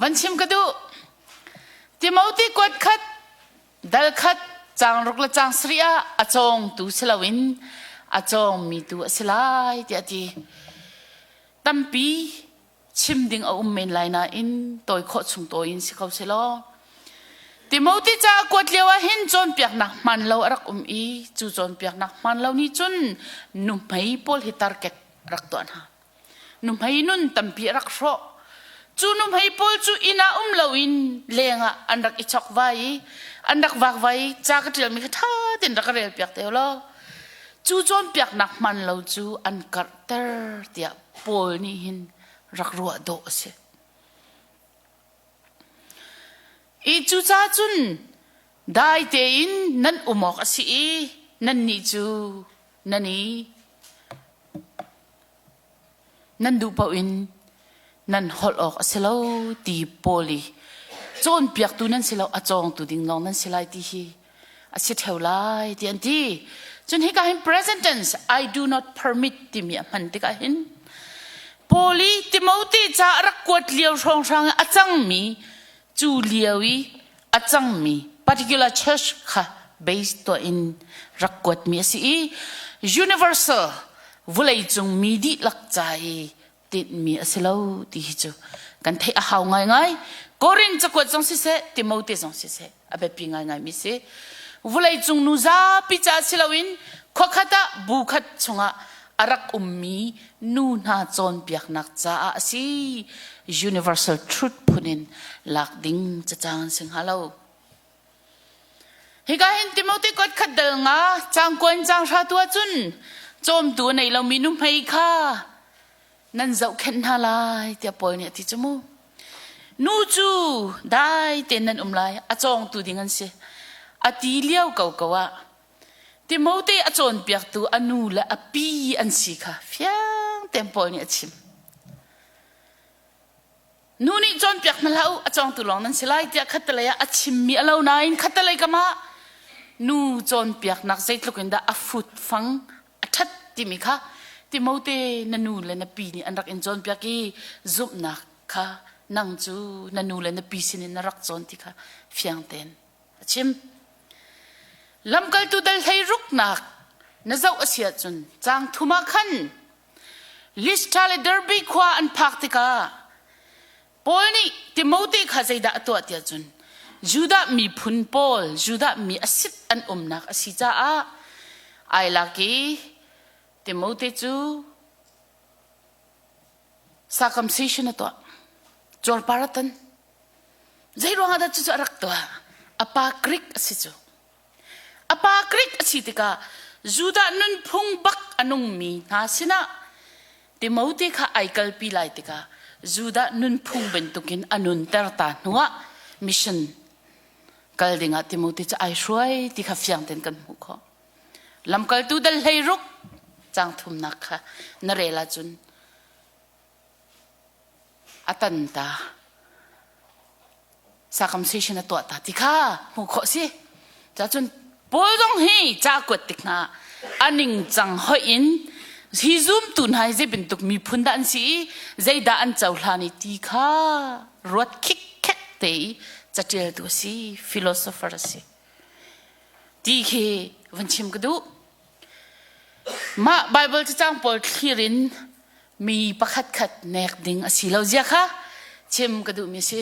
van chim ka duh. Timothy kuat khat dal khat caang ruk le caang sarih ah a cawngtu si loin a cawngmi tu a si lai tiah a ti. Tampi chim ding a um men lai nain tawi khawh chung tawi in si ko selaw. Timothy ca a kuat lio ah hin cawnpiaknak hmaan lo a rak um i cu cawnpiaknak hmaan lo nih cun nuhmei pawl hi target rak tuah hna. Nuhmei nun tampi a rak hrawh. Cu nuhmei pawl cu inn ah um loin leng ah an rak i chok vai i an rak vakvai i ca ka ṭialmi kha ṭha tein rak ka rel piak te law cu cawnpiaknak hmaan lo cu an karhter tiah Paul nih hin rak ruah dawh a si. I cucaah cun dai tein nan um awk a si i nannih cu nan i nan duh paoh in nan holh awk a si lo ti Paul i cawnpiaktu nan si lo a cawngtu ding lawng nan si lai ti hi a si ṭheo lai ti an ti. Cun hika hin present tense I do not permit timi a hman tikah hin Paul i Timothy ca a rak kuat lio hrawnghrang i a cangmi cu lio i a cangmi particular church kha base tuah in rak kuatmi a si i universal vawleicung mi dihlak ca i tinhmi a si lo ti hi cu kan theih a hau ngaingai. Korin cakuat zong siseh, Timote zong siseh a biapi ngaingaimi si. Vawleicung nu zapi ca si loin khuakhat ah bu khat chungah a rak ummi nu hna cawnpiaknak caah a si. Universal truth phun in lak ding cacang an si hnga lo. Hika hin Timote kuat khat dal nga cang kuan cang hra tu ahcun cawmtu a nei lomi nuhmei kha nan zohkhenh hna lai tiah Paul nih a ti cu mu. Nu cu dai tein nan um lai, a cawngtu ding an si. A ti lio ko ko ah Timote a cawnpiaktu a nu le a pi an si kha fiang tein Paul nih a chim. Nu nih cawnpiak hna hlah u, a cawngtu lawng nan si lai tiah khattelei ah a chimmi a lo nain khattelei kam ah nu cawnpiaknak zeitluk in dah a fut fang a ṭhat timi kha Timote na nu le na pi nih an rak in cawnpiak i zumhnak kha nang cu na nu le na pi sinin na rak cawn ti kha fiang tein a chim. Lamkaltu dal hlei ruknak na zoh a si ahcun caang thum ah khan Lystra le Derbe khua an phak tikah Paul nih Timote kha zeidah a tuah tiah cun Judah miphun pawl Judah mi a sit an umnak a si caah ai lak i Timote cu circumcision a tuah cuarpar a tan zei ruangah dah cucu a rak tuah a pa Greek a si cu A pa Greek a si tikah Judah nunphung bak a nungmi hna sinah Timote kha ai kalpi lai tikah Judah nunphung bantukin a nunter ta hnuah mission kal dingah Timote cu ai hruai ti kha fiang tein kan hmuh khawh. Lamkaltu dal 16 caang thumnak kha na rel ahcun a tan ta circumcision a tuah ta ti kha hmuh khawh si cacun Paul zong hi ca kuat tik hna a ningcang hoih in hi zumtu hna hi zei bantuk miphun dah an si i zeidah an cohlan i ti kha ruat khikkek te i catialtu a si philosopher a si ti khi van chim ka duh Mah Baibal cacang pawl thlir in mi pakhatkhat nek ding a si lo zia kha chim ka duhmi a si.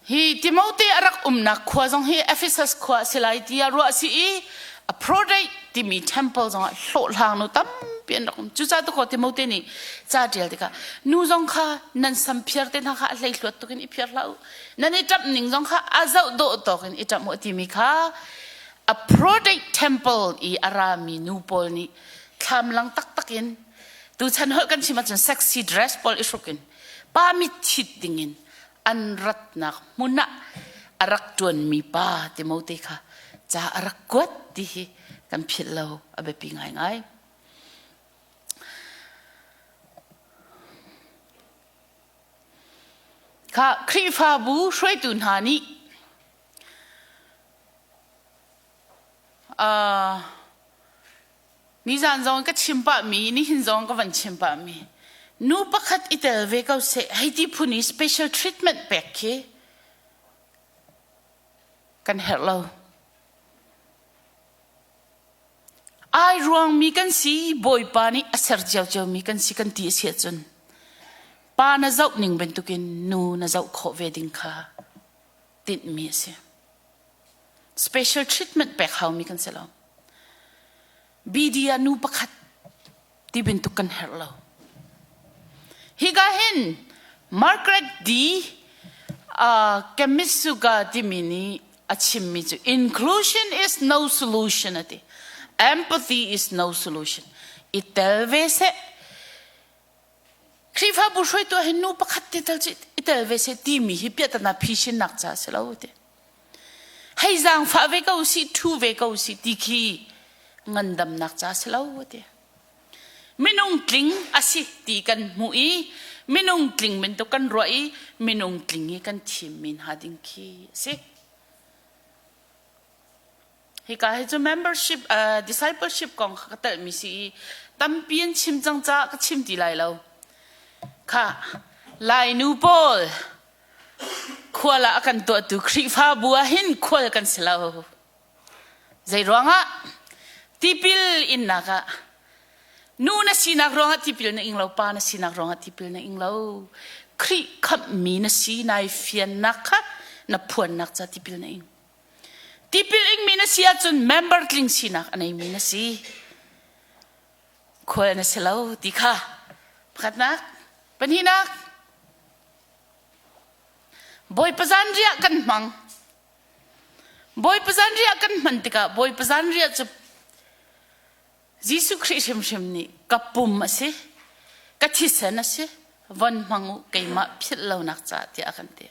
Hi Timote a rak umnak khua zong hi Ephesus khua a si lai tiah ruah a si i Aphrodite timi temple zongah hlawhhlang nu tampi an rak um. Cucaah tukaw Timote nih ca ṭial tikah nu zong kha nan sam phiar te hna kha a hleihluat tuk in i phiar hlah u. Nan i ṭamh ning zong kha a zoh dawh tawk in i ṭamh u a timi kha Aphrodite temple i a rami nu pawl nih thlamlang taktak in tuchan holh kan chim ahcun sexy dress pawl i hruk in pa mit thit dingin an ratnak hmun ah a rak ṭuanmi pa Timote kha ca a rak kuat ti hi kan philh lo a biapi ngaingai. Kha Khrihfabu hruaitu hna nih uh, Nizan zong ka chim pahmi, nihin zong ka van chim pahmi. Nu pakhat i tel ve ko seh, hei ti phun i special treatment pek khi kan herh lo. Ai ruangmi kan si, Bawipa nih a ser ciocio mi kan si kan ti a si ahcun pa na zoh ning bantukin nu na zoh khawh ve ding kha tinhmi a si. Special treatment pek haumi kan si lo. BD ah nu pakhat ti bantuk kan herh lo. Hika hin Margaret D. Uh, Kemisuga timi nih a chimmi cu inclusion is no solution ati. Empathy is no solution. I tel ve seh. Khrihfabu hruaitu ah hin nu pakhat te tal cu i tel ve seh timi hi piahtana phisinnak ca a si lo ti. Hei zaangfah ve ko sih, ṭhu ve ko sih ti khi ngandamnak ca si lo ti. Minung tling a si ti kan hmuh i minung tling bantuk kan ruah i minung tling i kan thimmi hna ding khi a si. Hika hi cu membership uh, discipleship kong kha ka telhmi si i tampi an chim cang caah ka chim ti lai lo. Kha Lainu pawl Khual ah a kan tuahtu Khrihfabu ah hin khual kan si lo. Zei ruangah? Tipil innak ah nu na sinak ruangah tipil na ing lo, pa na sinak ruangah tipil na ing lo. Khrih khamhmi na si nai fiannak kha na phuannak ca tipil na ing. Tipil ingmi na si ahcun member tling sinak a neimi na si. Khual na si lo ti kha pakhatnak, pahnihnak, Bawipa zanriah kan hmang. Bawipa zanriah kan hman tikah Bawipa zanriah cu Jesuh Khrih hrimhrim nih ka pum a si, ka thisen a si, von hmang u keimah philh lonak caah tiah a kan ti.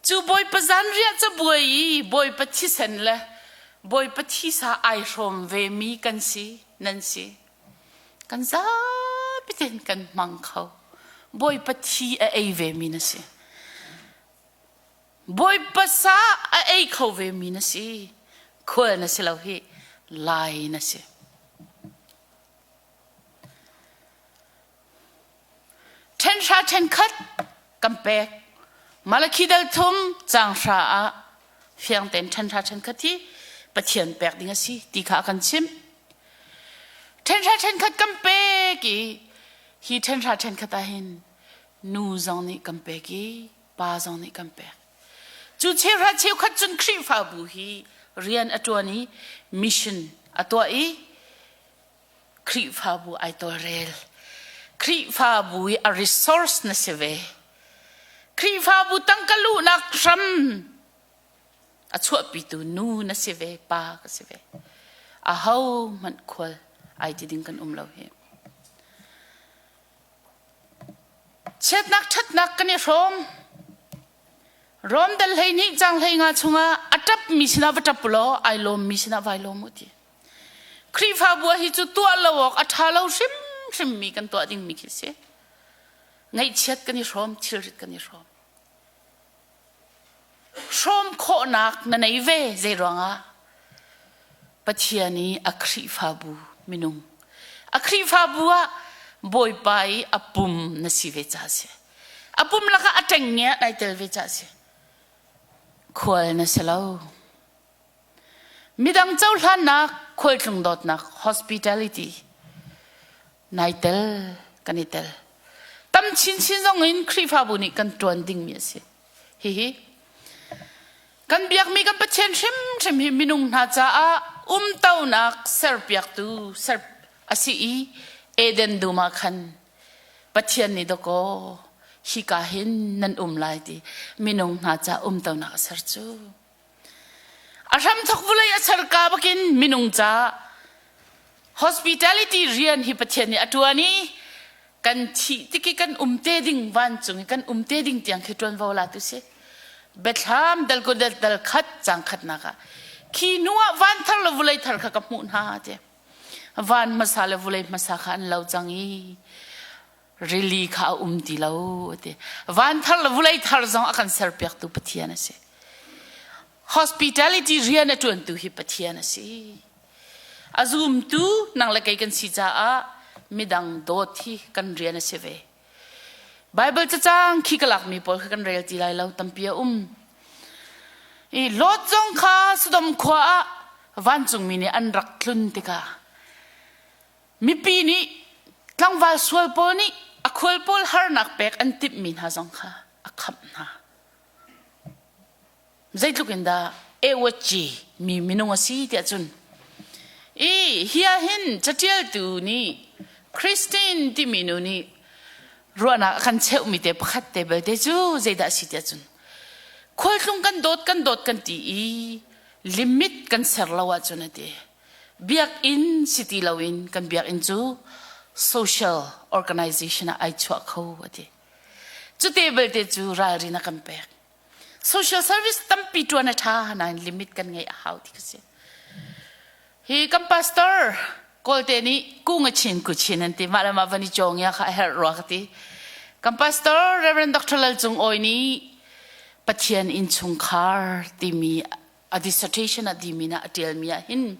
Cu Bawipa zanriah cabuai i Bawipa thisen le Bawipa thisa ai hrawm vemi kan si, nan si. Kan zapi tein kan hmang kho. Bawipa thi a ei vemi na si. Bawipa sa a ei kho vemi na si. Khual na si lo hi lai na si. Ṭhenhra ṭhenkhat kan pek. Malakhi dal thum caang hra ah fiang tein ṭhenhra ṭhenkhat hi Pathian pek ding a si ti kha a kan chimh. Ṭhenhra ṭhenkhat kan pek i hi ṭhenhra ṭhenkhat ah hin nu zong nih kan pek i pa zong nih kan pek. Cu cheuhra cheukhat cun Khrihfabu hi rian a ṭuan i mission a tuah i Khrihfabu ai tawlrel. Khrihfabu i a resource na si ve. Khrihfabu tangka luhnak hram a chuahpitu nu na si ve, pa ka si ve. Aho hmanh khual ai ti ding kan um lo hi. Chiatnak ṭhatnak kan i hrawm. Rom dal 12 cang 15 chungah a ṭapmi sinah va ṭap law ai lawmmi sinah vai lawm u ti. Khrihfabu hi cu tuah lo awk a ṭha lo hrimhrimmi kan tuah dingmi khi si. Ngaihchiat kan i hrawm, thilrit kan i hrawm. Hrawm khawhnak na nei ve zei ruangah? Pathian i a Khrihfabu minung. A Khrihfabu ah Bawipa i a pum na si ve ca si. A pum lakah a ṭengnge ah nai tel ve ca si. Khual na si lo. Midang cohlannak, khualtlung dawtnak, hospitality nai tel, kan i tel. Tam chinchin zong in Khrihfabu nih kan ṭuan dingmi a si. Hihi kan biakmi kan Pathian hrimhrim hi minung hna caah umtonak serpiaktu ser a si i Eden dum ah khan Pathian nih dawkaw hika hin nan um lai ti minung hna ca umtonak a ser cu. A hramthok vulei a ser ka bakin minung ca hospitality rian hi Pathian nih a ṭuan i kan thih tik i kan um te ding vancung i kan um te ding tiang khi ṭuanvo la tu si. Biathlam dal ko dal dal khat cang khatnak ah khi hnu ah van thar le vulei thar kha ka hmuh hna ti. Van hmasa le vulei hmasa kha an lo cang i rili kha a um ti lo ti. Van thar le vulei thar zong a kan serpiaktu Pathian a si. Hospitality rian a ṭuantu hi Pathian a si. A zumtu nang le kei kan si caah midang dawt hi kan rian a si ve. Bible cacang khi ka lakmi pawl kha kan rel ti lai lo tampi a um. I Lot zong kha Sodom khua ah vancungmi nih an rak tlun tikah mipi nih tlangval sual pawl nih a khual pawl harnak pek an timhmi hna zong kha a khamh hna. Zeitluk in dah Ewaci mi minung a si tiah cun i hi ah hin catialtu nih Christine timi nu nih ruahnak a kan cheuhmi te pakhat te belte cu zeidah a si tiah cun khualtlung kan dawt kan dawt kan ti i limit kan ser lo ahcun a ti biakinn si ti loin kan biakinn cu social organization ah ai chuah kho a ti cu te belte cu ralrin a kan pek Social service tampi ṭuan a ṭha nain limit kan ngeih a hau ti ka si. Hi kan pastor Kawlte nih kung a chin ku chin an ti mah le mah van i cawng ya kha a herh rua ka ti. Kan pastor Reverend Dr. Lal Cung Awi nih Pathian innchungkhar timi a dissertation a dimi na a ṭialmi ah hin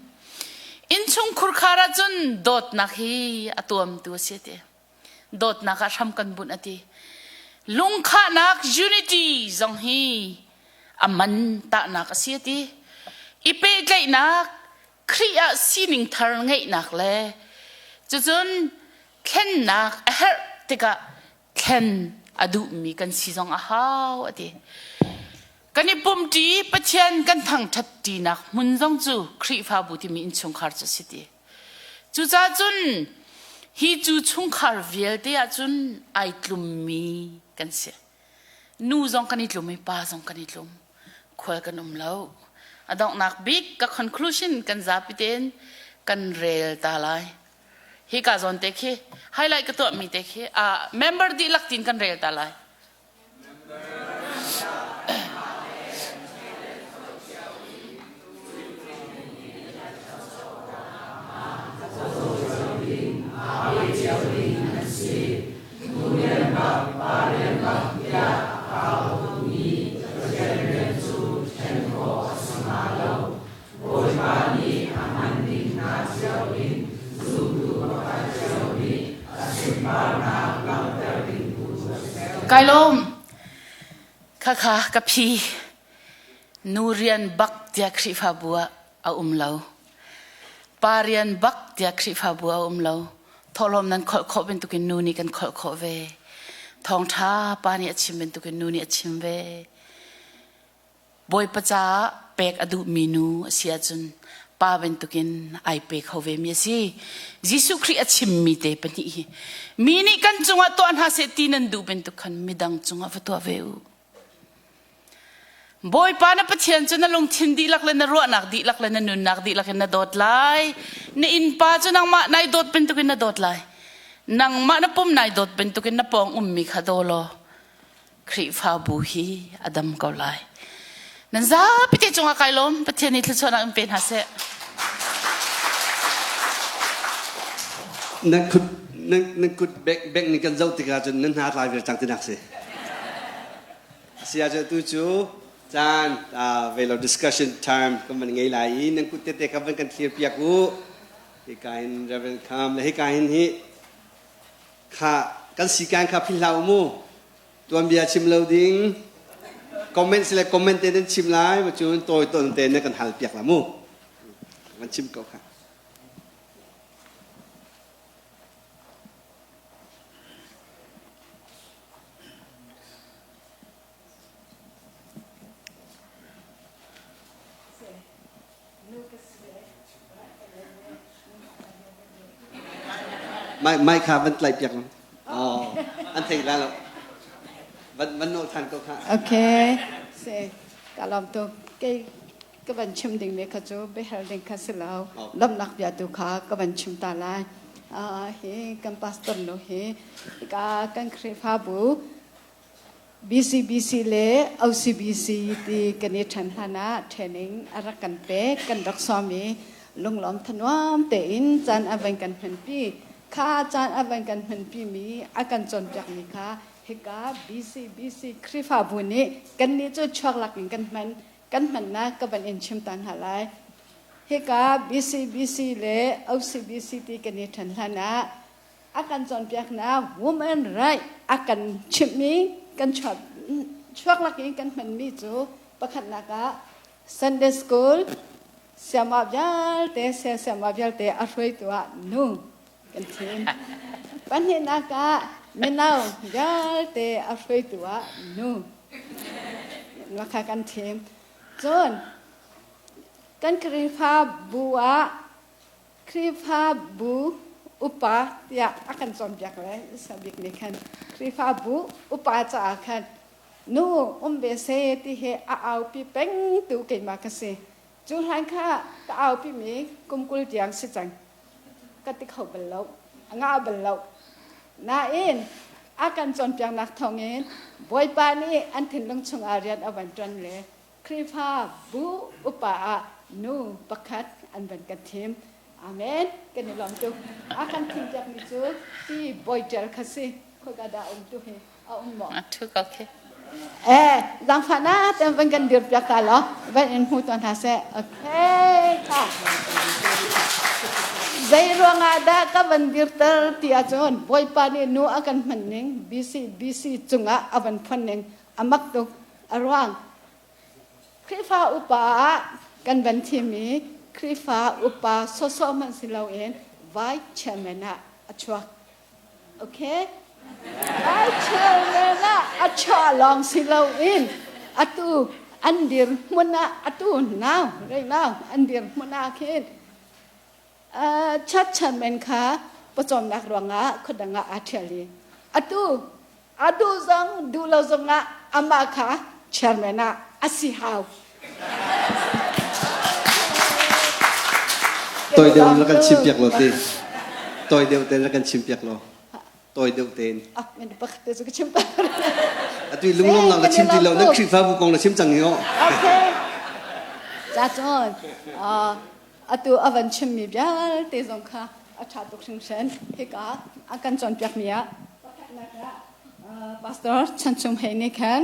innchungkhur khar ahcun dawtnak hi a tuamtu a si a ti. Dawtnak ah hram kan bunh a ti. Lungkhahnak unity zong hi a man tahnak a si a ti. I pehtlaihnak Khrih ah sining thar ngeihnak le cucun thlennak a herh tikah thlen a duhmi kan si zong a hau a ti. Kan i pumṭi Pathian kan thangṭhat ṭinak hmun zong cu Khrihfabu timi innchungkhar cu a si ti. Cucaah cun hi cu chungkhar vialte ah cun ai tlummi kan si. Nu zong kan i tlum i pa zong kan i tlum. Khual kan um lo. A donghnak bik ka conclusion kan zapi tein kan rel ta lai. Hi ka zawn te khi highlight ka tuahmi te khi uh, member dihlak tin kan rel ta lai. Kai lawm. Khakha ka phi. Nu rian bak tiah Khrihfabu ah a um lo. Pa rian bak tiah Khrihfabu ah a um lo. Thawhlawm nan kholh khawh bantukin nu nih kan kholh khawh ve. Thawngṭha pa nih a chim bantukin nu nih a chim ve. Bawipa caah pek a duhmi nu a si ahcun pa bantukin ai pe kho vemi a si. Jesuh Khrih a chimmi te pahnih hi mi nih kan cungah tuah hna seh ti nan duh bantuk khan midang cungah va tuah ve u. Bawipa na Pathian cu na lungthin dihlak le na ruahnak dihlak le na nunnak dihlak in na dawt lai. Na innpa cu nangmah nai dawt bantukin na dawt lai. Nangmah na pum nai dawt bantukin na pawng ummi kha daw law Khrihfabu hi a dam ko lai. Nan zapi te cungah kai lawm. Pathian nih thluachuahnak in pe hna seh. Nan kut nan nan kut bank bank nih kan zoh tikah cun nan hna tlai ve cang tinak si. Sia cu tu cu caan ve lo discussion time kan van ngei lai i nan kut tete kha van kan thlir piak u. Hika hin Reverend Kham le hika hin hi kha kan sikan kha philh hlah u mu tuanbia chim lo ding comment le comment te nan chim lai ma cun tawi ton te na kan hal piak la mu van chim ko kha Mai mai kha van tlai piak. Oh, an thei la lo. Van van nol than ko kha. Okay. Se ka lawm tuk. Kei ka van chim ding mi kha cu biahal ding kha si lo. Lawmhnak bia tu kha ka van chim ta lai. Hi kan pastor nu hi ka kan Khrihfabu BCBC le OCBC ti kan i ṭhen hlan ah training a rak kan pek, kan rak sawm i lunglawm thanuam tein caan a van kan hmanpi. Kha caan a van kan hmanpi mi a kan cawnpiakmi kha hika BCBC Khrihfabu nih kannih cu chuak lak in kan hman. Kan hmannak ka van in chim ta hna lai. Hika BCBC le OCBC ti kan i ṭhen hlan ah a kan cawnpiaknak woman right a kan chimhmi kan chuak chuak lak in kan hmanmi cu pakhatnak ah Sunday school siama vialte siama vialte a hruaitu ah nu kan thim pahnihnak ah mino vialte a hruaitu ah nu kha kan thim cun kan Khrihfabu ah Khrihfabu upa tiah a kan cawnpiak le sabik nih khan Khrihfabu upa caah khan nu um ve seh ti hi a aupi peng tu keimah ka si. Cu hlan kha ka aupi mi kum 20 tiang si cang. Ka ti kho bal lo. A ngah bal lo. Nain a kan cawnpiaknak thawngin Bawipa nih an thinlung chungah rian a van ṭuan le Khrihfabu upa ah nu pakhat an van kan thim. Amen. Kan i lawm tuk. A kan thim piakmi cu ti bawi ṭial kha si. Khoika dah um tu hi a um maw? A ṭhu ko khi. Eh, zaangfah na ten van kan dir piak ta law van in hmu tuan hna seh. Okay, tha. Zei ruangah dah ka van dirter ti ahcun Bawipa nih nu a kan hman ning BC BC cungah a van phuan ning a mak tuk. A ruang Khrihfa upa ah kan van thim i Khrihfa upa sawsawh hmanh si loin vice chairman ah a chuak. Okay? Vice chairman ah a chuah lawng si loin atu an dir hmun ah atu now right now an dir hmun ah khin church chairman kha pawcawmnak ruangah khuadang ah aa ṭhial i atu A duh zong duh lo zongah amah kha chairman ah a si hau. Toi deuh in rak kan chim piak lo ti. Toi deuh tein rak kan chim piak lo. Toi deuh tein. Ah, men pakhat te cu ka chim ta. Atu lunglawmnak na chim ti lo, nan Khrihfabu kong na chim cang hi oh. Okay. Ca cun atu a van chimmi vialte zong kha a ṭha tuk hringhran. Hika a kan cawnpiakmi ah pakhatnak ah Pastor Chan Chung Hei nih khan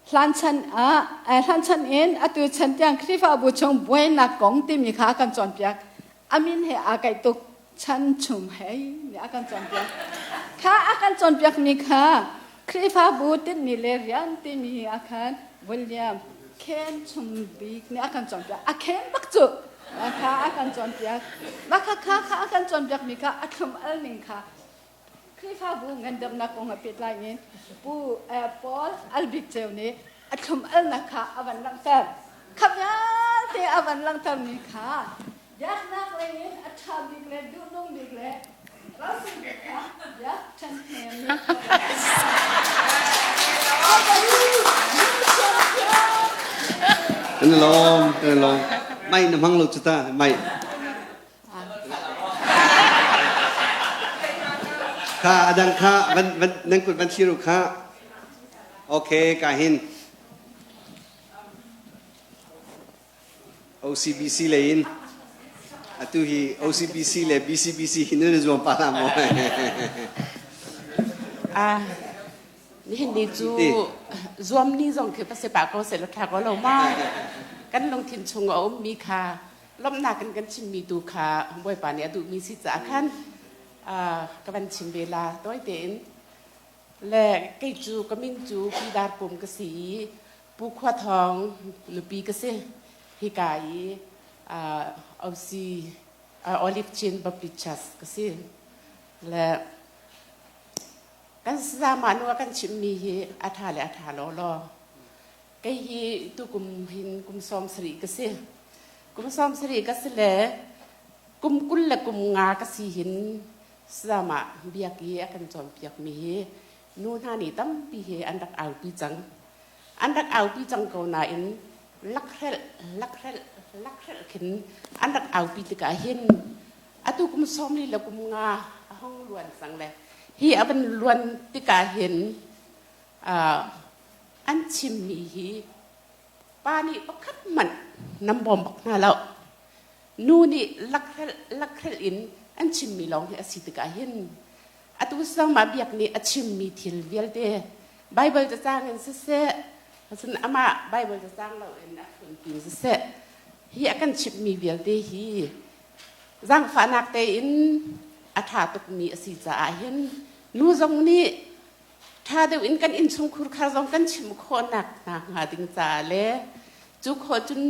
hlan chan ah hlan chan in atu chan tiang Khrihfabu chung buainak kong timi kha a kan cawnpiak. A min he aa kaih tuk Chan Chung Hei nih a kan cawnpiak. Kha a kan cawnpiakmi kha Khrihfabu tinhmi le rian timi ah khan William Khen Chung Bik nih a kan cawnpiak. A khen bak cu kha a kan cawnpiak. Mah kha kha kha a kan cawnpiakmi kha a thlum al ning kha Khrihfabu ngandamnak kong ah pehtlai in Pu Paul Albik Ceu nih a thlum alnak kha a van langhter. Kha vialte a van langhtermi kha biaknak lei in a ṭha bik le duhnung bik le ralsung bik kha biak ṭhan hnem Kan lawm, kan lawm. Mai na hmang lo cu ta, mai. Kha adang kha van van nan kut van thlir u kha. Okay, ka hin. OCBC lei in atu hi OCBC le BCBC hi nan i zuam pa hlah maw? Ah, nihin ni cu zuam ni zong khi pase pa ko se la tha ko lo ma. Kan lungthin chung a ummi kha lawmhnak in kan chimmi tu kha Bawipa nih a duhmi si caah khan ka van chim ve la tawi tein. Le kei cu ka min cu Pi Dar Pum ka si i Pu Khua Thawng nupi ka si. Hika i OC Olive Chin Baptist Church ka si. Le kan sazama nu a kan chimmi hi a ṭha le a ṭha lawlaw. Kei hi tukum hin kum 70 ka si. Kum 70 ka si le kum 25 ka si hin. Sayamah biak i a kan cawnpiakmi hi nu hna nih tampi hi an rak aupi cang. An rak aupi cang ko nain lakhrelh lakhrelh lakhrelh khin an rak aupi tikah hin atu kum 40 le kum nga a hong luan cang le hi a van luan tikah hin an chimmi hi pa nih pakhat hmanh nan bawm bak hna lo. Nu nih lakhrelh lakhrelh in an chimmi lawng hi a si tikah hin atu Sangma Biak nih a chimmi thil vialte Bible cacang in siseh cun amah Bible cacang lo in a phunpi in siseh hi a kan chimhmi vialte hi zaangfahnak tein a ṭha tukmi a si caah hin nu zong nih ṭha deuh in kan innchungkhur khar zong kan chim khawhnak hna hnga ding caah le cu khawh cun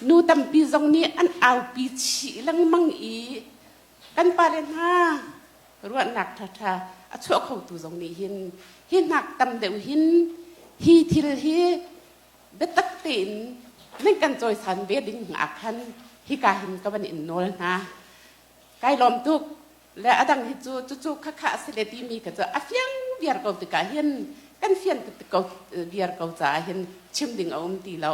nu tampi zong nih an aupi chih lengmang i kan pale hna ruahnak ṭhaṭha a chuah khotu zong nih hin hi hnak tam deuh hin hi thil hi biatak tein nan kan cawisan ve ding ah khan hika hin ka van in nawl hna. Kai lawm tuk. Le a dang hi cu cucu khakha a si le timi kha cu a fiang viar ko tikah hin kan fian ko viar ko caah hin chim ding a um ti lo.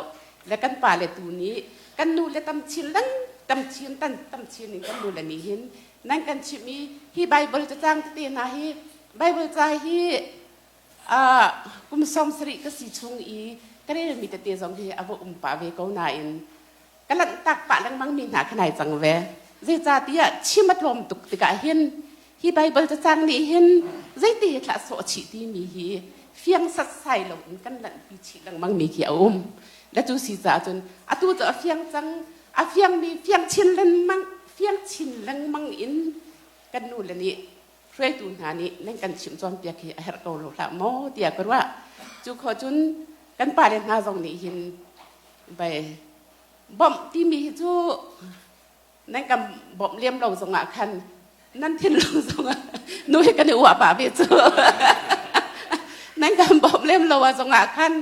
Le kan pa le tu nih kan nu le tam chin lang tam chin tan tam chin in kan nu le nih hin nan kan chimh i hi Bible cacang tete hna hi Bible ca hi kum 70 ka si chung i ka relmi tete zong hi a va um pah ve ko nain ka lanhtak pah lengmang mi hna kha nai cang ve. Zeicahtiah chim a tlawm tuk tikah hin hi Bible cacang nih hin zeiti hi thlah sawh chih timi hi fiang satsai lo in kan lanhpi chih lengmang mi khi a um. Le cu si caah cun atu cu a fiang cang, a fiangmi fiang chin lengmang fiang chin lengmang in kan nu le nih hruaitu hna nih nan kan chimh cawnpiak hi a herh ko lo hlah maw tiah ka ruah. Cu khawh cun kan pale hna zong nih hin bai bawmh timi hi cu nan kan bawmh lem lo zongah khan nan thinlung zongah nu hi kan i uah pah ve cu nan kan bawmh lem lo ah zongah khan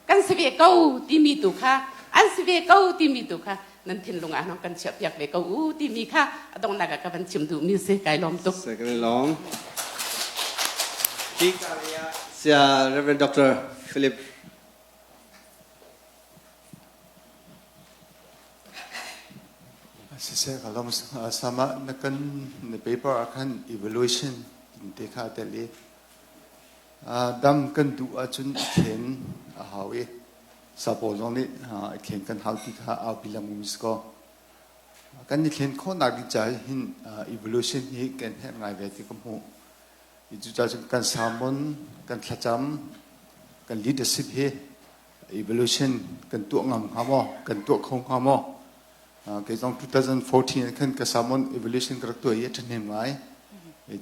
kan si ve ko timi tu kha an si ve ko timi tu kha nan thinlung ah kan chiah piak ve ko u timi kha a donghnak ah ka van chim duhmi si kai lawm tuk. Second long. Sia Reverend Dr. Philip. Siseh ka lawm sama na kan na paper ah khan evaluation te kha tel i dam kan duh ahcun i khen a hau i sapawl zong nih i khen kan hau ti kha aupi lengmang si kaw kan i thlen khawhnak ding caah hin evolution hi kan herh ngai ve ti ka hmuh. Cucaah cun kan sermon, kan thlacam, kan leadership hi evolution kan tuah ngam hnga maw? Kan tuah kho hnga maw? Kei zong 2014 khan ka sermon evolution ka rak tuah i a ṭhahnem ngai.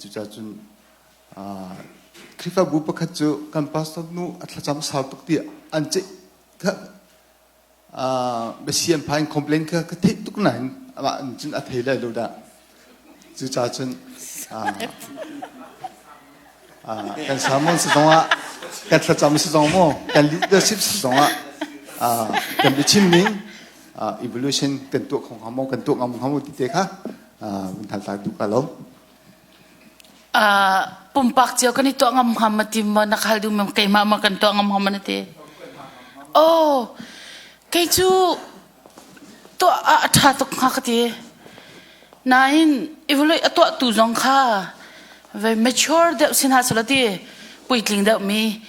Cucaah cun Khrihfabu pakhat cu kan pastor nu a thlacam sau tuk tiah an ceih kha biasiam phain complain kha ka theih tuk nain amah cun a thei lai lo dah. Cucaah cun kan sermon si zongah kan thlacam si zong maw kan leadership si zongah kan biachim ning evolution kan tuah kho hnga maw kan tuah ngam hnga maw ti te kha vun hal ta duh ka lo. Pumpak cio kan i tuah ngam hnga ma ti maw na khal duh ma keimah ma kan tuah ngam hnga ma na ti? Oh, kei cu tuah ah a ṭha tuk hnga ka ti. Nain evaluate a tuahtu zong kha ve mature deuh sin ha sula ti puitling deuh mi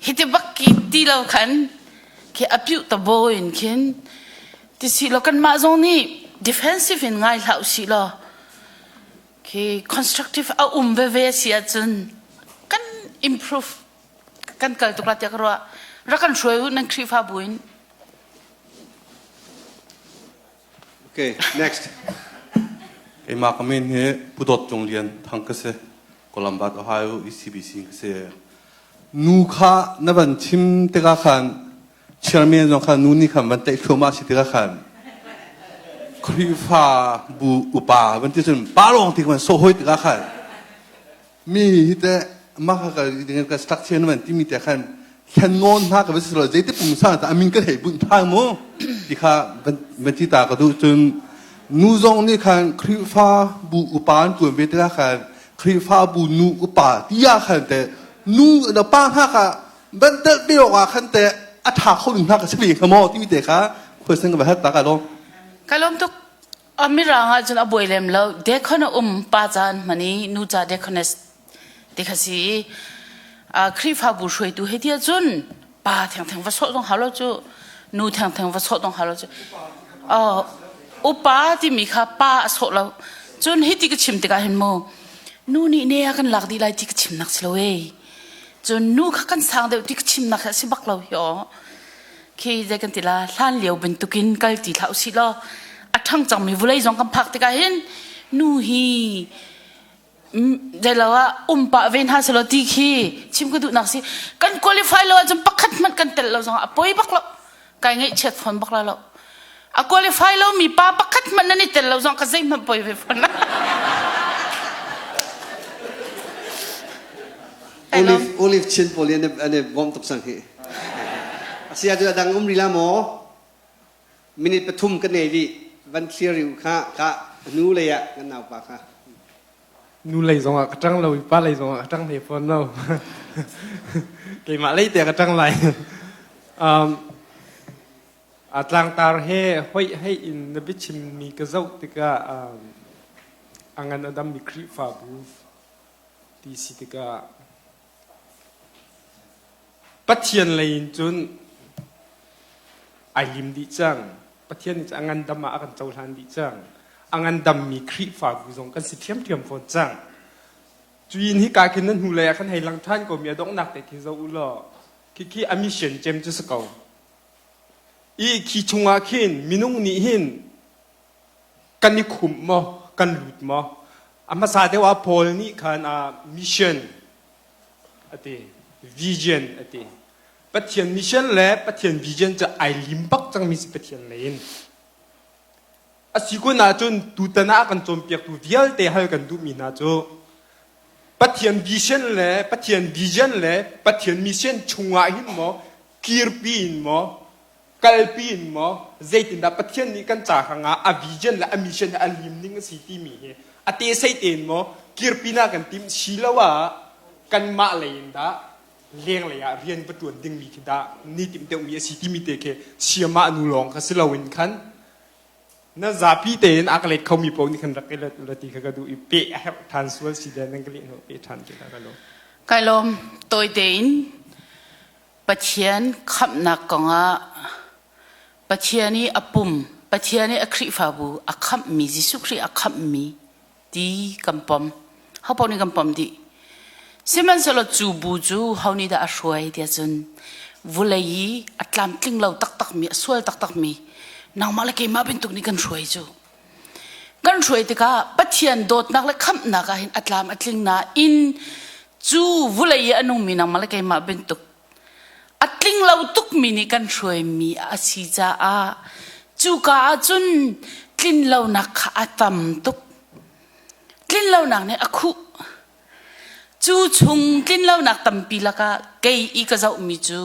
hiti bak ki ti lo khan khi a piuh ta bo in khin ti si lo kan mah zong nih defensive in ngai hlah usih law khi constructive a um veve si ahcun kan improve kan kal tuk la tiah ka ruah rak kan hruai u nan Khrihfabu in. Okay, next. Keimah ka min hi Pu Dawt Cung Lian Thang ka si. Columbus, Ohio ECBC ka si. Nu kha na van chim tikah khan chairman zong kha nu nih khan van tlaih thluahmah si tikah khan Khrihfa bu upa van ti cun pa lawng ti van sawh hoi tikah khan mi hi te mah kha ka ka structure van timi te khan thlen nawn hna ka va si lo zeiti pungsa ta amin ka thei bunh thang mu ti kha van ti ta ka duh cun nu zong nih khan Khrihfa bu upa an tuan ve tikah khan. Khrihfabu nu upa ti ah khan te nu na pa hna kha van telh ve awk ah khan te a ṭha kho ding hna ka si ve hnga maw timi te kha question ka va hat ta ka lawm. Ka lawm tuk. A mirang ah cun a buai lem lo. Deacon a um pa ca an hman i nu ca deaconess ti kha si i Khrihfabu hruaitu he ti ahcun pa thengtheng va sawh zong hau lo cu nu thengtheng va sawh zong hau lo cu. Upa timi kha pa a sawh lo. Cun hiti ka chim tikah hin mu nu nih ne a kan lak dih lai ti ka chimnak si lo ei. Cun nu kha kan sang deuh ti ka chimnak hi a si bak lo hi aw. Khi zei kan ti la hlan lio bantukin kal ti hlah usih law a ṭhang cangmi vawlei zong kan phak tikah hin nu hi zeilo ah um pah ve hna selaw ti khi chim ka duhnak si. Kan qualify lo ahcun pakhat hmanh kan tel lo zongah a poi bak lo, kai ngaihchiat fawn bak la lo. A qualify lo mi pa pakhat hmanh nan i tel lo zong ka zeihmanh poi ve fawn. Olive Olive chin pawl an an i bawm tuk sang hi. Asia cu adang um rila maw? Minute 3 kan nei rih. Van clear riu kha ka nu lei ah kan naupa kha. Nu lei zong ah ka ṭang lo i pa lei zong ah ka ṭang hlei fawn lo. Keimah lei te ka ṭang lai. A tlangtar he hoih hei in na biachimmi ka zoh tikah a ngan a dammi Khrihfabu ti si tikah Pathian lei in cun ai lim dih cang. Pathian nih a ngandam ah a kan cohlan dih cang. A ngandammi Khrihfabu zong kan si ṭhiamṭhiam fawn cang. Cuin hika khin nan hnulei ah khan hei lang ṭhan ko mi a donghnak te khi zoh u law khikhi a mission cem cu si ko. I khi chungah khin minung nih hin kan i khumh maw kan lut maw? A hmasa deuh ah Paul nih khan mission a ti, vision a ti. Pathian mission le Pathian vision cu ai lim bak cangmi si Pathian lei in. A si kun ahcun tutan ah a kan cawnpiaktu vialte hal kan duhmi hna cu Pathian vision le Pathian vision le Pathian mission chungah hin maw kirpi in maw kalpi in maw zeitindah Pathian nih kan ca hrangah a vision le a mission he a lim ning a si timi hi a te sei tein maw kirpi na kan tim silo ah kanmah lei in dah lenglei ah rian va ṭuan dingmi khi dah ni timh deuhmi a si timi te khi siamah nu lawng kha si loin khan na zapi tein a ka let khomi paoh nih khan rak i let ula ti kha ka duh i peh a herh ṭhan sual si le nan ka leh hnawh pe ṭhan ti kha ka lawm. Kai lawm. Tawi tein Pathian khamhnak kongah Pathian i a pum, Pathian i a Khrihfabu a khamhmi, Jesuh Khrih a khamhmi ti kan pom. Ho paoh nih kan pom dih. Sihmanhsehlaw cu bu cu ho nih dah a hruai tiah cun vulei i a tlamtling lo taktakmi, a sual taktakmi nangmah le keimah bantuk nih kan hruai cu. Kan hruai tikah Pathian dawtnak le khamhnak ah hin a tlam a tling nain cu vulei i a nungmi nangmah le keimah bantuk a tling lo tukmi nih kan hruaimi a si caah cuka ah cun tlinlonak kha a tam tuk. Tlinlonak nih a khuh. Cu chung tlinlonak tampi lakah kei i ka zohmi cu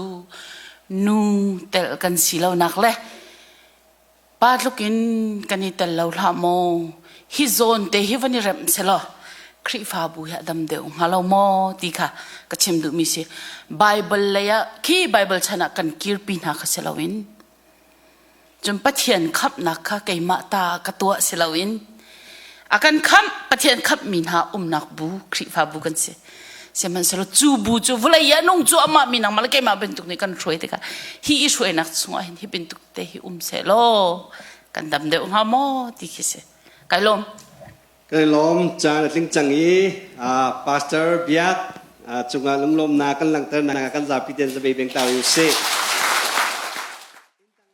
nu telh kan si lonak le Pa tluk in kan i tel lo hlah maw? Hi zawn te hi van i remh selaw Khrihfabu hi a dam deuh hnga lo maw ti kha ka chim duhmi si. Bible lei ah khi Bible chan ah kan kirpi hna kha si loin cun Pathian khamhnak kha keimah ta ka tuah si loin a kan khamh Pathian khamhmi hna umnak bu Khrihfabu kan si. Sihmanhsehlaw cu bu cu vawlei ah nung cu amah mi nangmah le keimah bantuk nih kan hruai tikah hi i hruainak chungah hin hi bantuk te hi um seh law kan dam deuh hnga maw ti khi si. Kai lawm. Kan i lawm. Caan a tling cang i Pastor Biak cungah lunglawmnak kan langhter nak kan zapi ten zabei beng ta u sih.